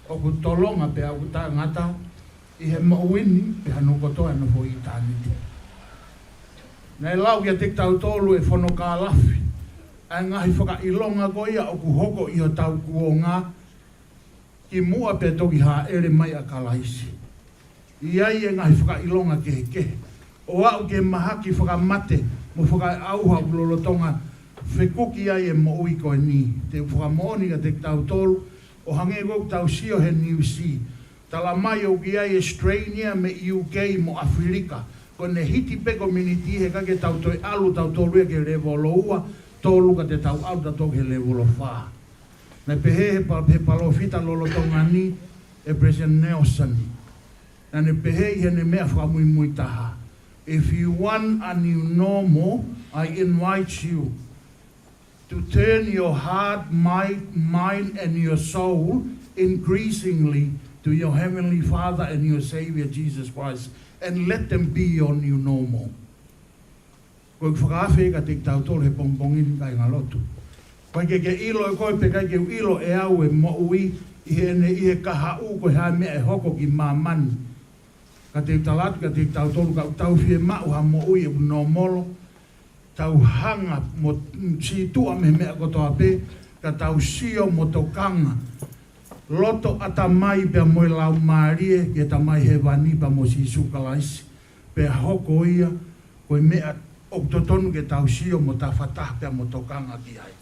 ʻoku tolonga pea ʻoku taʻengata ʻi he moʻui ni pea hano kotoa ʻa e nofo ʻitāniti. Naʻe lau kiate kitautolu ʻe Fonokalafi ʻa e ngaahi fakaʻilonga ko ia ʻoku hoko ʻi hotau kuonga kimuʻa pea toki hāʻele mai ʻa Kalaisi. ʻI ai e ngaahi fakaʻilonga kehekehe ʻo aʻu ki he mahaki fakamate mo fakaʻauha ʻoku lolotonga fekuki ai e moʻui ko eni. Te u fakamoʻoni kiate kitautolu, ʻo hangē ko ʻetau sio he niusi, tala mai ʻoku ʻi ai e strain ia mei ʻUK mo ʻAfilika. Ko ʻene hiti pē kominiti, he ʻikai ke tau toe ʻalu tautolu ia ki he lēvolo ua, tolu, ka te tau ʻalu tautolu ki he lēvolo fā. Naʻe pehē he pa-, he palōfita lolotonga ni, ʻe Palesiteni Nelson. Naʻa ne pehē ʻi heʻene meʻa fakamuimui taha: "If you want a new normal, I invite you to turn your heart, mind, mind and your soul increasingly to your Heavenly Father and your Savior Jesus Christ, and let them be your new normal." Ko e fakaafe kiate kitautolu he pongipongi ni, kāinga lotu. ʻOku ʻikai ke ke ʻilo ʻe koe pe ʻikai ke u ʻilo ʻe au e moʻui ʻi heʻene, ʻi he kahaʻu, ko e hā e meʻa ʻe hoko ki māmani. Ka te u tala atu kiate kitautolu, ka ʻoku tau fiemaʻu ha moʻui ʻoku nōmolo, tau hanga mo sītuʻa mei he meʻa kotoa pē, ka tau sio mo tokanga loto, ʻatamai pea mo e laumālie ki he Tamai Hēvani pea mo Sīsū Kalaisi, pea hoko ia ko e meʻa ʻoku totonu ke tau sio mo tafataha pea mo tokanga ki ai.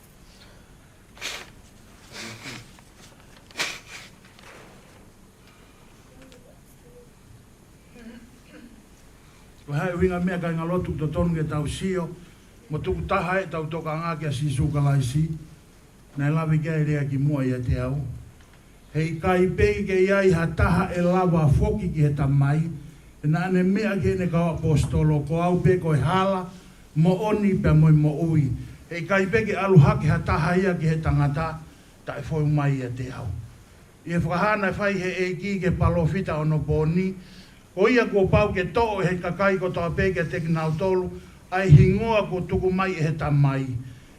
Ko e hā e ʻuhinga e meʻa, kāinga lotu, ʻoku totonu ke tau sio mo tukutaha ʻetau tokanga kia Sīsū Kalaisi? Naʻe lave ki ai e lea kimuʻa ʻiate au: "He ʻikai pē ke ʻi ai ha taha ʻe lava foki ki he Tamai." He naʻa ne meʻa ki heʻene kau ʻaposetolo, "Ko au pē ko e hala, moʻoni pea mo e moʻui. He ʻikai pē ke ʻalu hake ha taha ia ki he tangata, taʻe fou mai ʻiate au." ʻI he fakahā naʻe fai he ʻEiki ki he palōfita ʻo onopooni, ko ia kuo pau ke toʻo ʻe he kakai kotoa pē kiate kinautolu ʻa e hingoa kuo tuku mai ʻe he Tamai.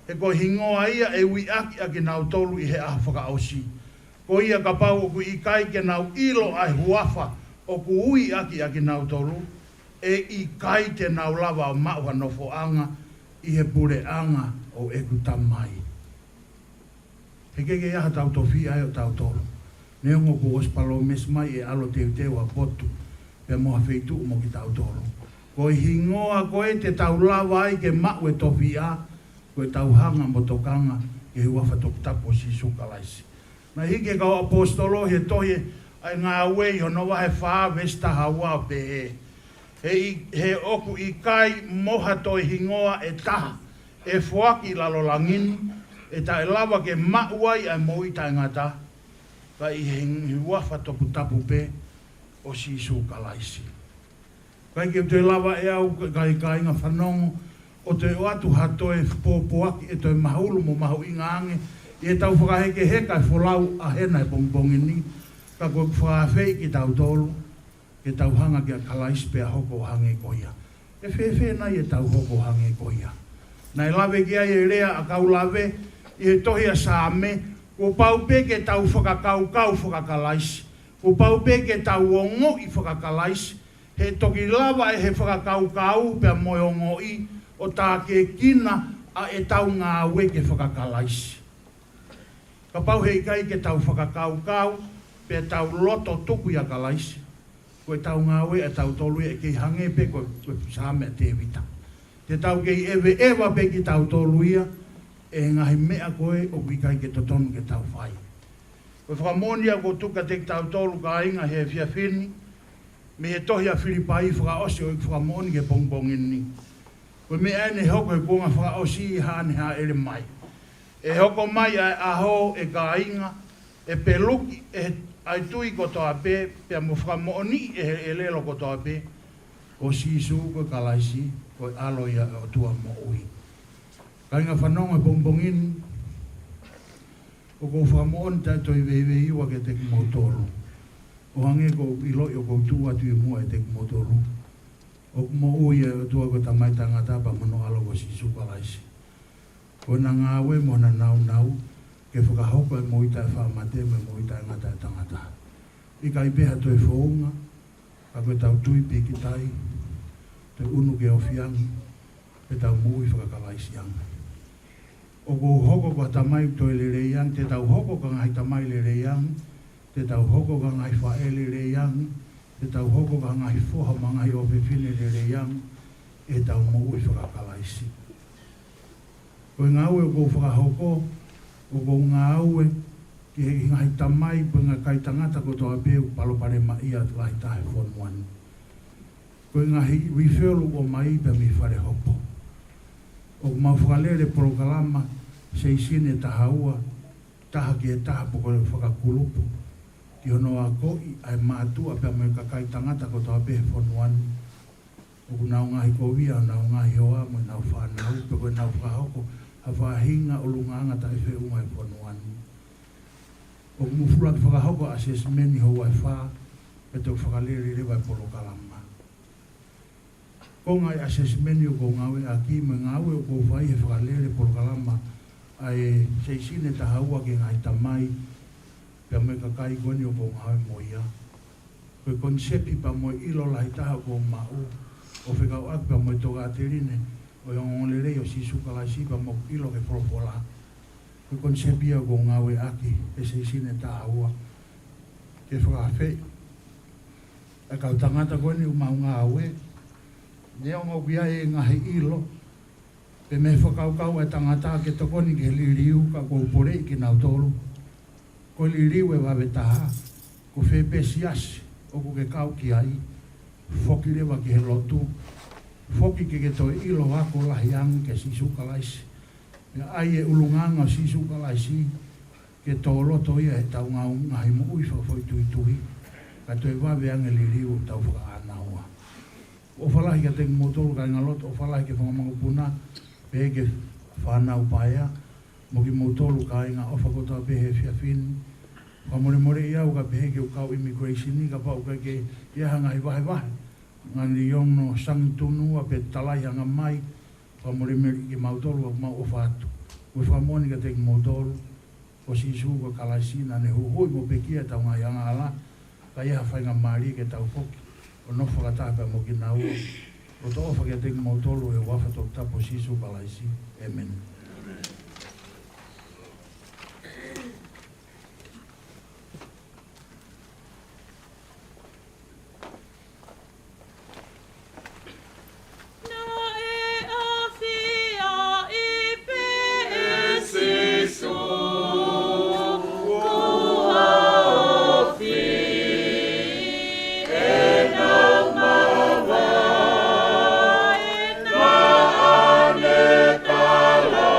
He ko e hingoa ia ʻe ui ʻaki ʻa kinautolu ʻi he ʻaho fakaʻosi. Ko ia kapau ʻoku ʻikai ke nau ʻilo ʻa e huafa ʻoku ui ʻaki ʻa kinautolu, ʻe ʻikai te nau lava ʻo maʻu ha nofoʻanga ʻi he puleʻanga ʻo ʻeku Tamai. He ʻikai ke ʻi ai haʻatau tofiʻa ʻe tautolu, neongo kuo ʻosi palōmesi mai ʻe ʻAlo Teuteu ha potu pea mo ha feituʻu mo kitautolu. Ko e hingoa ko ē te tau lava ai ke maʻu e tofiʻa, ko ʻetau hanga mo tokanga ki he huafa toputapu ʻo Sīsū Kalaisi. Naʻe hiki ʻe he kau ʻaposetolo he tohi ʻa e Ngāue ʻi hono vahe fā veesi taha ua ʻo pehē: "He ʻi-, he ʻoku ʻikai mo ha toe hingoa ʻe taha ʻe foaki ʻi lalo langi ni, ʻe taʻelava ke maʻu ai ʻa e moʻui taʻengata, ka ʻi he huafa toputapu pē ʻo Sīsū Kalaisi." ʻIkai ke u toe lava ʻe au, kāinga, kāinga fanongo, ʻo toe ʻoatu ha toe pōpoaki ʻe toe mahulu mo mahuʻinga ange ʻi heʻetau fakahekeheka e folau ʻa hena he pongipongi ni, ka ko e fakaafeʻi kitautolu ke tau hanga kia Kalaisi pea hoko ʻo hangē ko ia. ʻE fēfē nai ʻetau hoko ʻo hangē ko ia? Naʻe lave ki ai e lea ʻa e kau lave ʻi he tohi ʻa Saame, kuo pau pē ke tau fakakaukau faka-Kalaisi. Kuo pau pē ke tau ongoʻi faka-Kalaisi, he toki lava ʻe he fakakaukau pea mo e ongoʻi ʻo tākiekina ʻa ʻetau ngāue ke faka-Kalaisi. Kapau he ʻikai ke tau fakakaukau pea tau loto tuku ʻia Kalaisi, ko ʻetau ngāue ʻatautolu ia ʻe kei hangē pē ko, ko e Saame ʻa Tēvita. Te tau kei ʻeveʻeva pē kitautolu ia ʻe he ngaahi meʻa ko ē ʻoku ʻikai ke totonu ke tau fai. Ko e fakamoʻoni ia ʻoku ou tuku kiate kitautolu, kāinga, he efiafi ni, mei he tohi ʻa Filipai fakaʻosi ʻo ʻeku fakamoʻoni ki he pongipongi ni. Ko e meʻa eni ʻe hoko he kuonga fakaʻosi ʻi haʻane hāʻele mai. ʻE hoko mai ʻa e ʻaho, ʻe kāinga, ʻe peluki ʻe he, ʻa e tui kotoa pē, pea mo fakamoʻoniʻi ʻe he ʻelelo kotoa pē ko Sīsū ko e Kalaisi, ko e ʻAlo ia ʻo e ʻOtua moʻui. Kāinga fanongo he pongipongi ni, ʻoku ou fakamoʻoni taʻe toe veiveiua kiate kimoutolu, ʻo hangē ko ʻeku ʻiloʻi ʻoku ou tuʻu atu ʻi muʻa ʻiate kimoutolu. ʻOku moʻui ʻa e ʻOtua ko e Tamai Taʻengata pea mo hono ʻAlo ko Sīsū Kalaisi. Ko ʻena ngāue mo ʻena nāunau ke fakahoko e moʻui taʻefaʻamate mo e moʻui taʻengata ʻa e tangata. ʻIkai pē ha toe founga, ka ko ʻetau tui pīkitai, toe ʻunu ke ofi ange, pea tau moʻui fakakalaisiange. ʻOku ou hoko ko ha tamai toe lelei ange, te tau hoko ko ha ngaahi tamai lelei ange, te tau hoko ko ha ngaahi faʻē lelei ange, te tau hoko ko ha ngaahi foha mo ha ngaahi ʻofefine lelei ange, ʻi heʻetau moʻui fakakalaisi. Ko e ngāue ʻoku ou fakahoko, ʻoku ou ngāue ki he ngaahi tamai pe ngaahi kakai tangata kotoa pē ʻoku palopalemaʻia lahi taha he fonua ni. Ko e ngaahi referral ʻoku ʻomai pē mei falehopo. ʻOku mau fakalele polokalama seisini ʻe taha ua, taha ki he taha pe ko e fakakulupu, ki hono akoʻi ʻa e mātuʻa pea mo e kakai tangata kotoa pē he fonua ni. ʻOku nau ngaohikovia honau ngaahi hoa mo ʻenau fānau, pe ko ʻenau fakahoko ha faʻahinga ʻulungaanga taʻefeʻunga he fonua ni. ʻOku mou fuʻu fakahoko ʻa e assessment houa ʻe fā, pea toki fakalele leva e polokalama. Ko e ngaahi assessment ʻoku ou ngāueʻaki, mo e ngāue ʻoku ou fai he fakalele polokalama ʻa e seisini ʻe taha ua ki he ngaahi tamai, pea mo e kakai ko eni ʻoku ou ngāue mo ia. Ko e konisepi pea mo e ʻilo lahi taha ʻoku ou maʻu, ʻo fekauʻaki pea mo e tokāteline ʻo e ongoongolelei ʻo Sīsū Kalaisi pea mo e ʻilo ki he folofola. Ko e konisepi ia ʻoku ou ngāueʻaki he seisini ʻe taha ua, ke fakaafeʻi ʻa e kau tangata ko eni ʻoku mau ngāue, neongo ʻoku ʻi ai e ngaahi ʻilo, pe mei he fakakaukau ʻa e tangata ke tokoni ki he liliu, ka ʻoku ou poleʻi kinautolu. Ko e liliu ʻe vave taha, ko fē pē siasi ʻoku ke kau ki ai, foki leva ki he lotu, foki ke ke toe ʻilo ako lahi ange kia Sīsū Kalaisi. Pea ʻai e ʻulungaanga ʻo Sīsū Kalaisi ke tō loto ia heʻetau ngaahi moʻui fakafoʻituitui, kae toe vave ange e liliu ʻoku tau fakaʻānaua. ʻOfa lahi kiate kimoutolu kāingalotu, ʻofa lahi ki he fanga mokopuna, pehē ki he fānau paea, mo kimoutolu kāinga ʻofa kotoa pē he efiafi ni. Fakamolemoleʻi au ka pehē ke u kau immigration ni, kapau ʻoku ʻikai ke ʻi ai ha ngaahi vahevahe, ngaahi liono sangi tunua pe talai hanga mai, fakamolemoleʻi kimautolu, ʻoku mau ʻofa atu. Ko e fakamoʻoni kiate kimoutolu, ko Sīsū ko Kalaisi naʻa ne huhuʻi mo pekia ʻetau ngaahi angahala, ka ʻi ai ha faingamālie ke tau foki ʻo nofo fakataha pea mo kinaua. Loto ʻofa kiate kimoutolu he huafa toputapu ʻo Sīsū Kalaisi. ʻĒmeni. Naʻe ʻafioʻi pē ʻe Sīsū kuo ofi ʻenau mavae, naʻa ne tala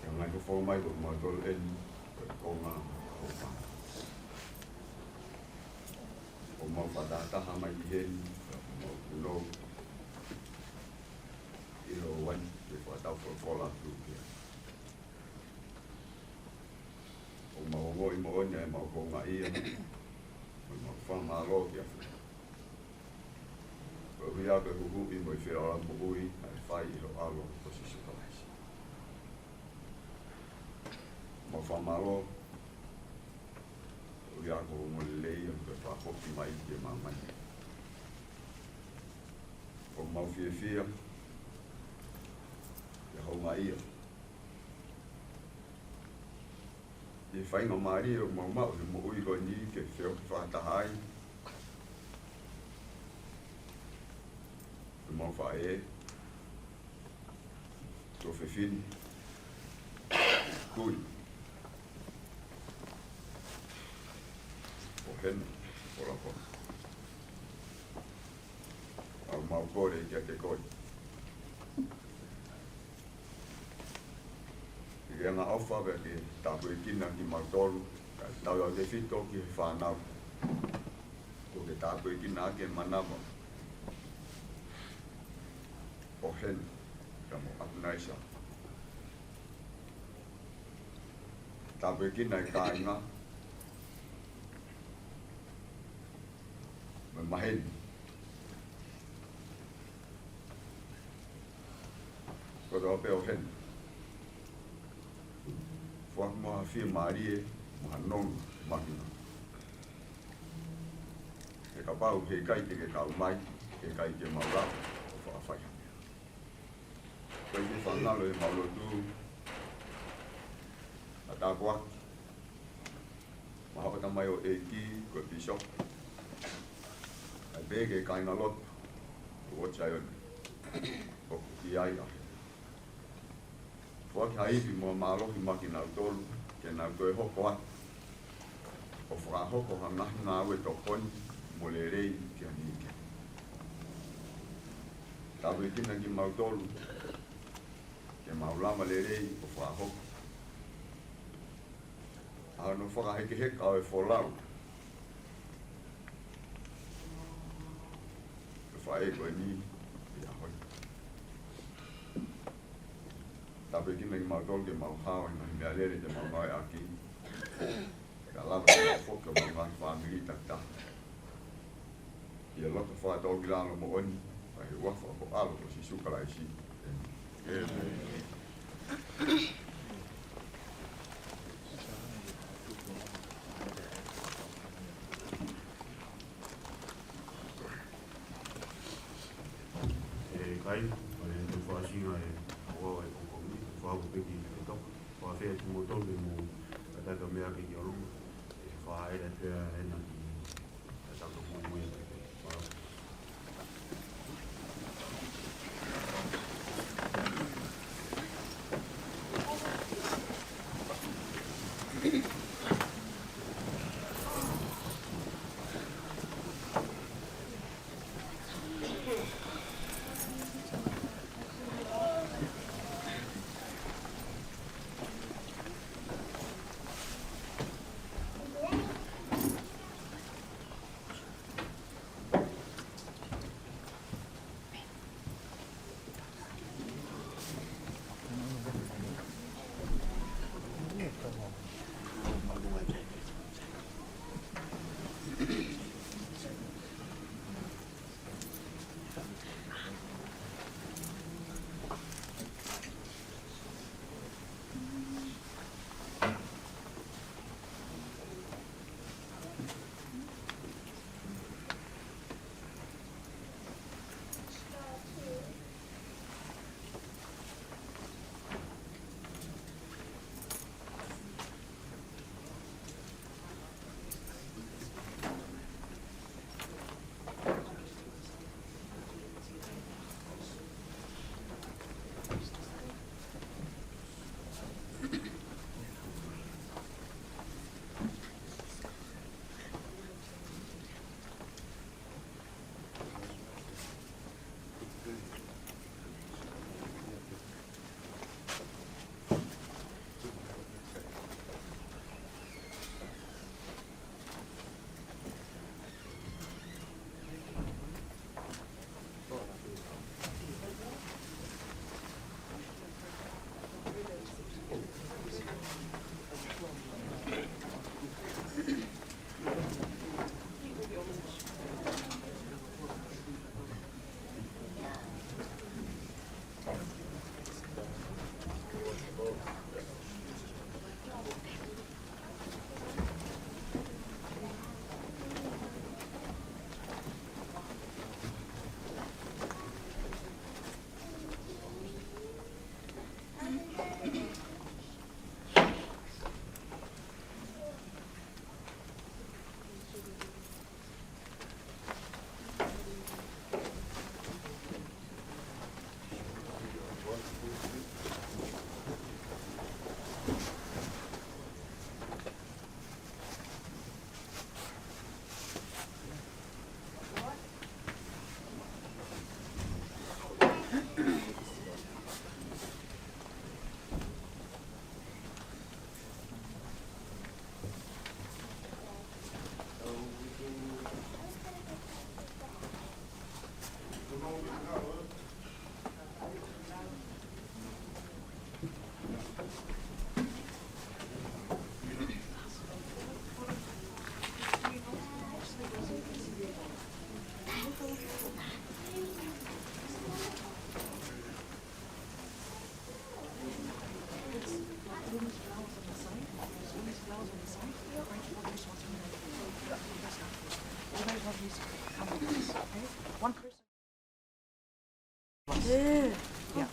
Ke ngai ko fo mai ko mautolu eni, ko e konga o pa. Ko mau fakataha mai ki heni, ko mau kuno. ʻIlo wani, ke fakatau folofola atu kia. Ko mau ongoʻi moʻoni ʻa e mau konga ia, ko mau fakamālō kia. Ko e huhuʻi mo e feʻola moʻui, ʻa e fai ʻi ho ʻAlo ko Sīsū Kalaisi. Mau fakamālō, ʻo ia ko mo lelei ʻa e fakafoki mai ki māmani. Ko mau fiefia, ʻi he houngaʻia. ʻI he faingamālie ʻoku mau maʻu he moʻui ko eni ke feohi fakataha ai. Ko mau faʻē, tuofefine, kui. Ko hena, ko lako. ʻOku mau kole kiate koe. Ke ke angaʻofa pea ke tāpuekina kimautolu, kae tautautefito ki he fānau. Ko ke tāpuekina ʻaki e manava ʻo heni, ka mo ʻAkunaisa. Tāpuekina e kāinga, mo e maheni. Ko tau pē ʻo heni. Foaki mo ha fiemālie, mo ha nonga, mahino. He kapau he ʻikai te ke kau mai, he ʻikai te mau lava ʻo fakafai ha meʻa. Ko e fie fakangalo ʻemau lotu, ʻa tāpuaki maʻa hoʻo tamaioʻeiki ko e pīsope. ʻA e pehē ki he kāingalotu ʻo Uotu Saione, ʻoku ʻi ai ʻa e foaki ha ivi mo e mālohi maʻa kinautolu, ke nau toe hoko atu ʻo fakahoko ha ngaahi ngāue tokoni mo lelei ki he niʻihi kehe. Tāpuekina kimautolu, ke mau lava lelei ʻo fakahoko ʻa hono fakahekeheka ʻo e folau ʻo e faʻē ko eni ʻi he ʻaho ni. Tāpuekina kimautolu ke mau hao ʻi he ngaahi meʻalele te mau ngāueʻaki. Ka lava ke mau foki ʻo mau ngaahi fāmili takitaha. ʻI he loto fakatōkilalo moʻoni, ʻi he huafa ʻo ho ʻAlo ko Sīsū Kalaisi. ʻĒmeni. ʻE kai, ʻa e te fāsinga e ʻaho ʻe kokomi, fāku peki e toka, fāfea tu mo tolu mo, kata ka meʻa ke ki ʻolunga, ʻe fāʻele pea ena ki Not easy. Come on, please. Okay? One person. Yeah. Yeah.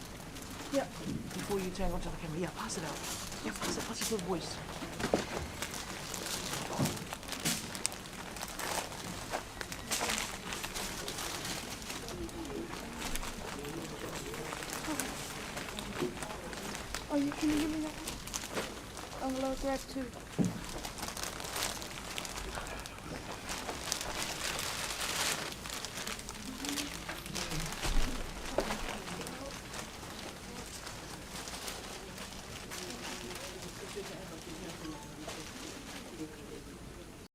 Yeah. Before you turn onto the camera. Yeah, pass it out. Yeah, pass it, pass it to the boys. Oh, you can give me that one? I'm gonna grab two.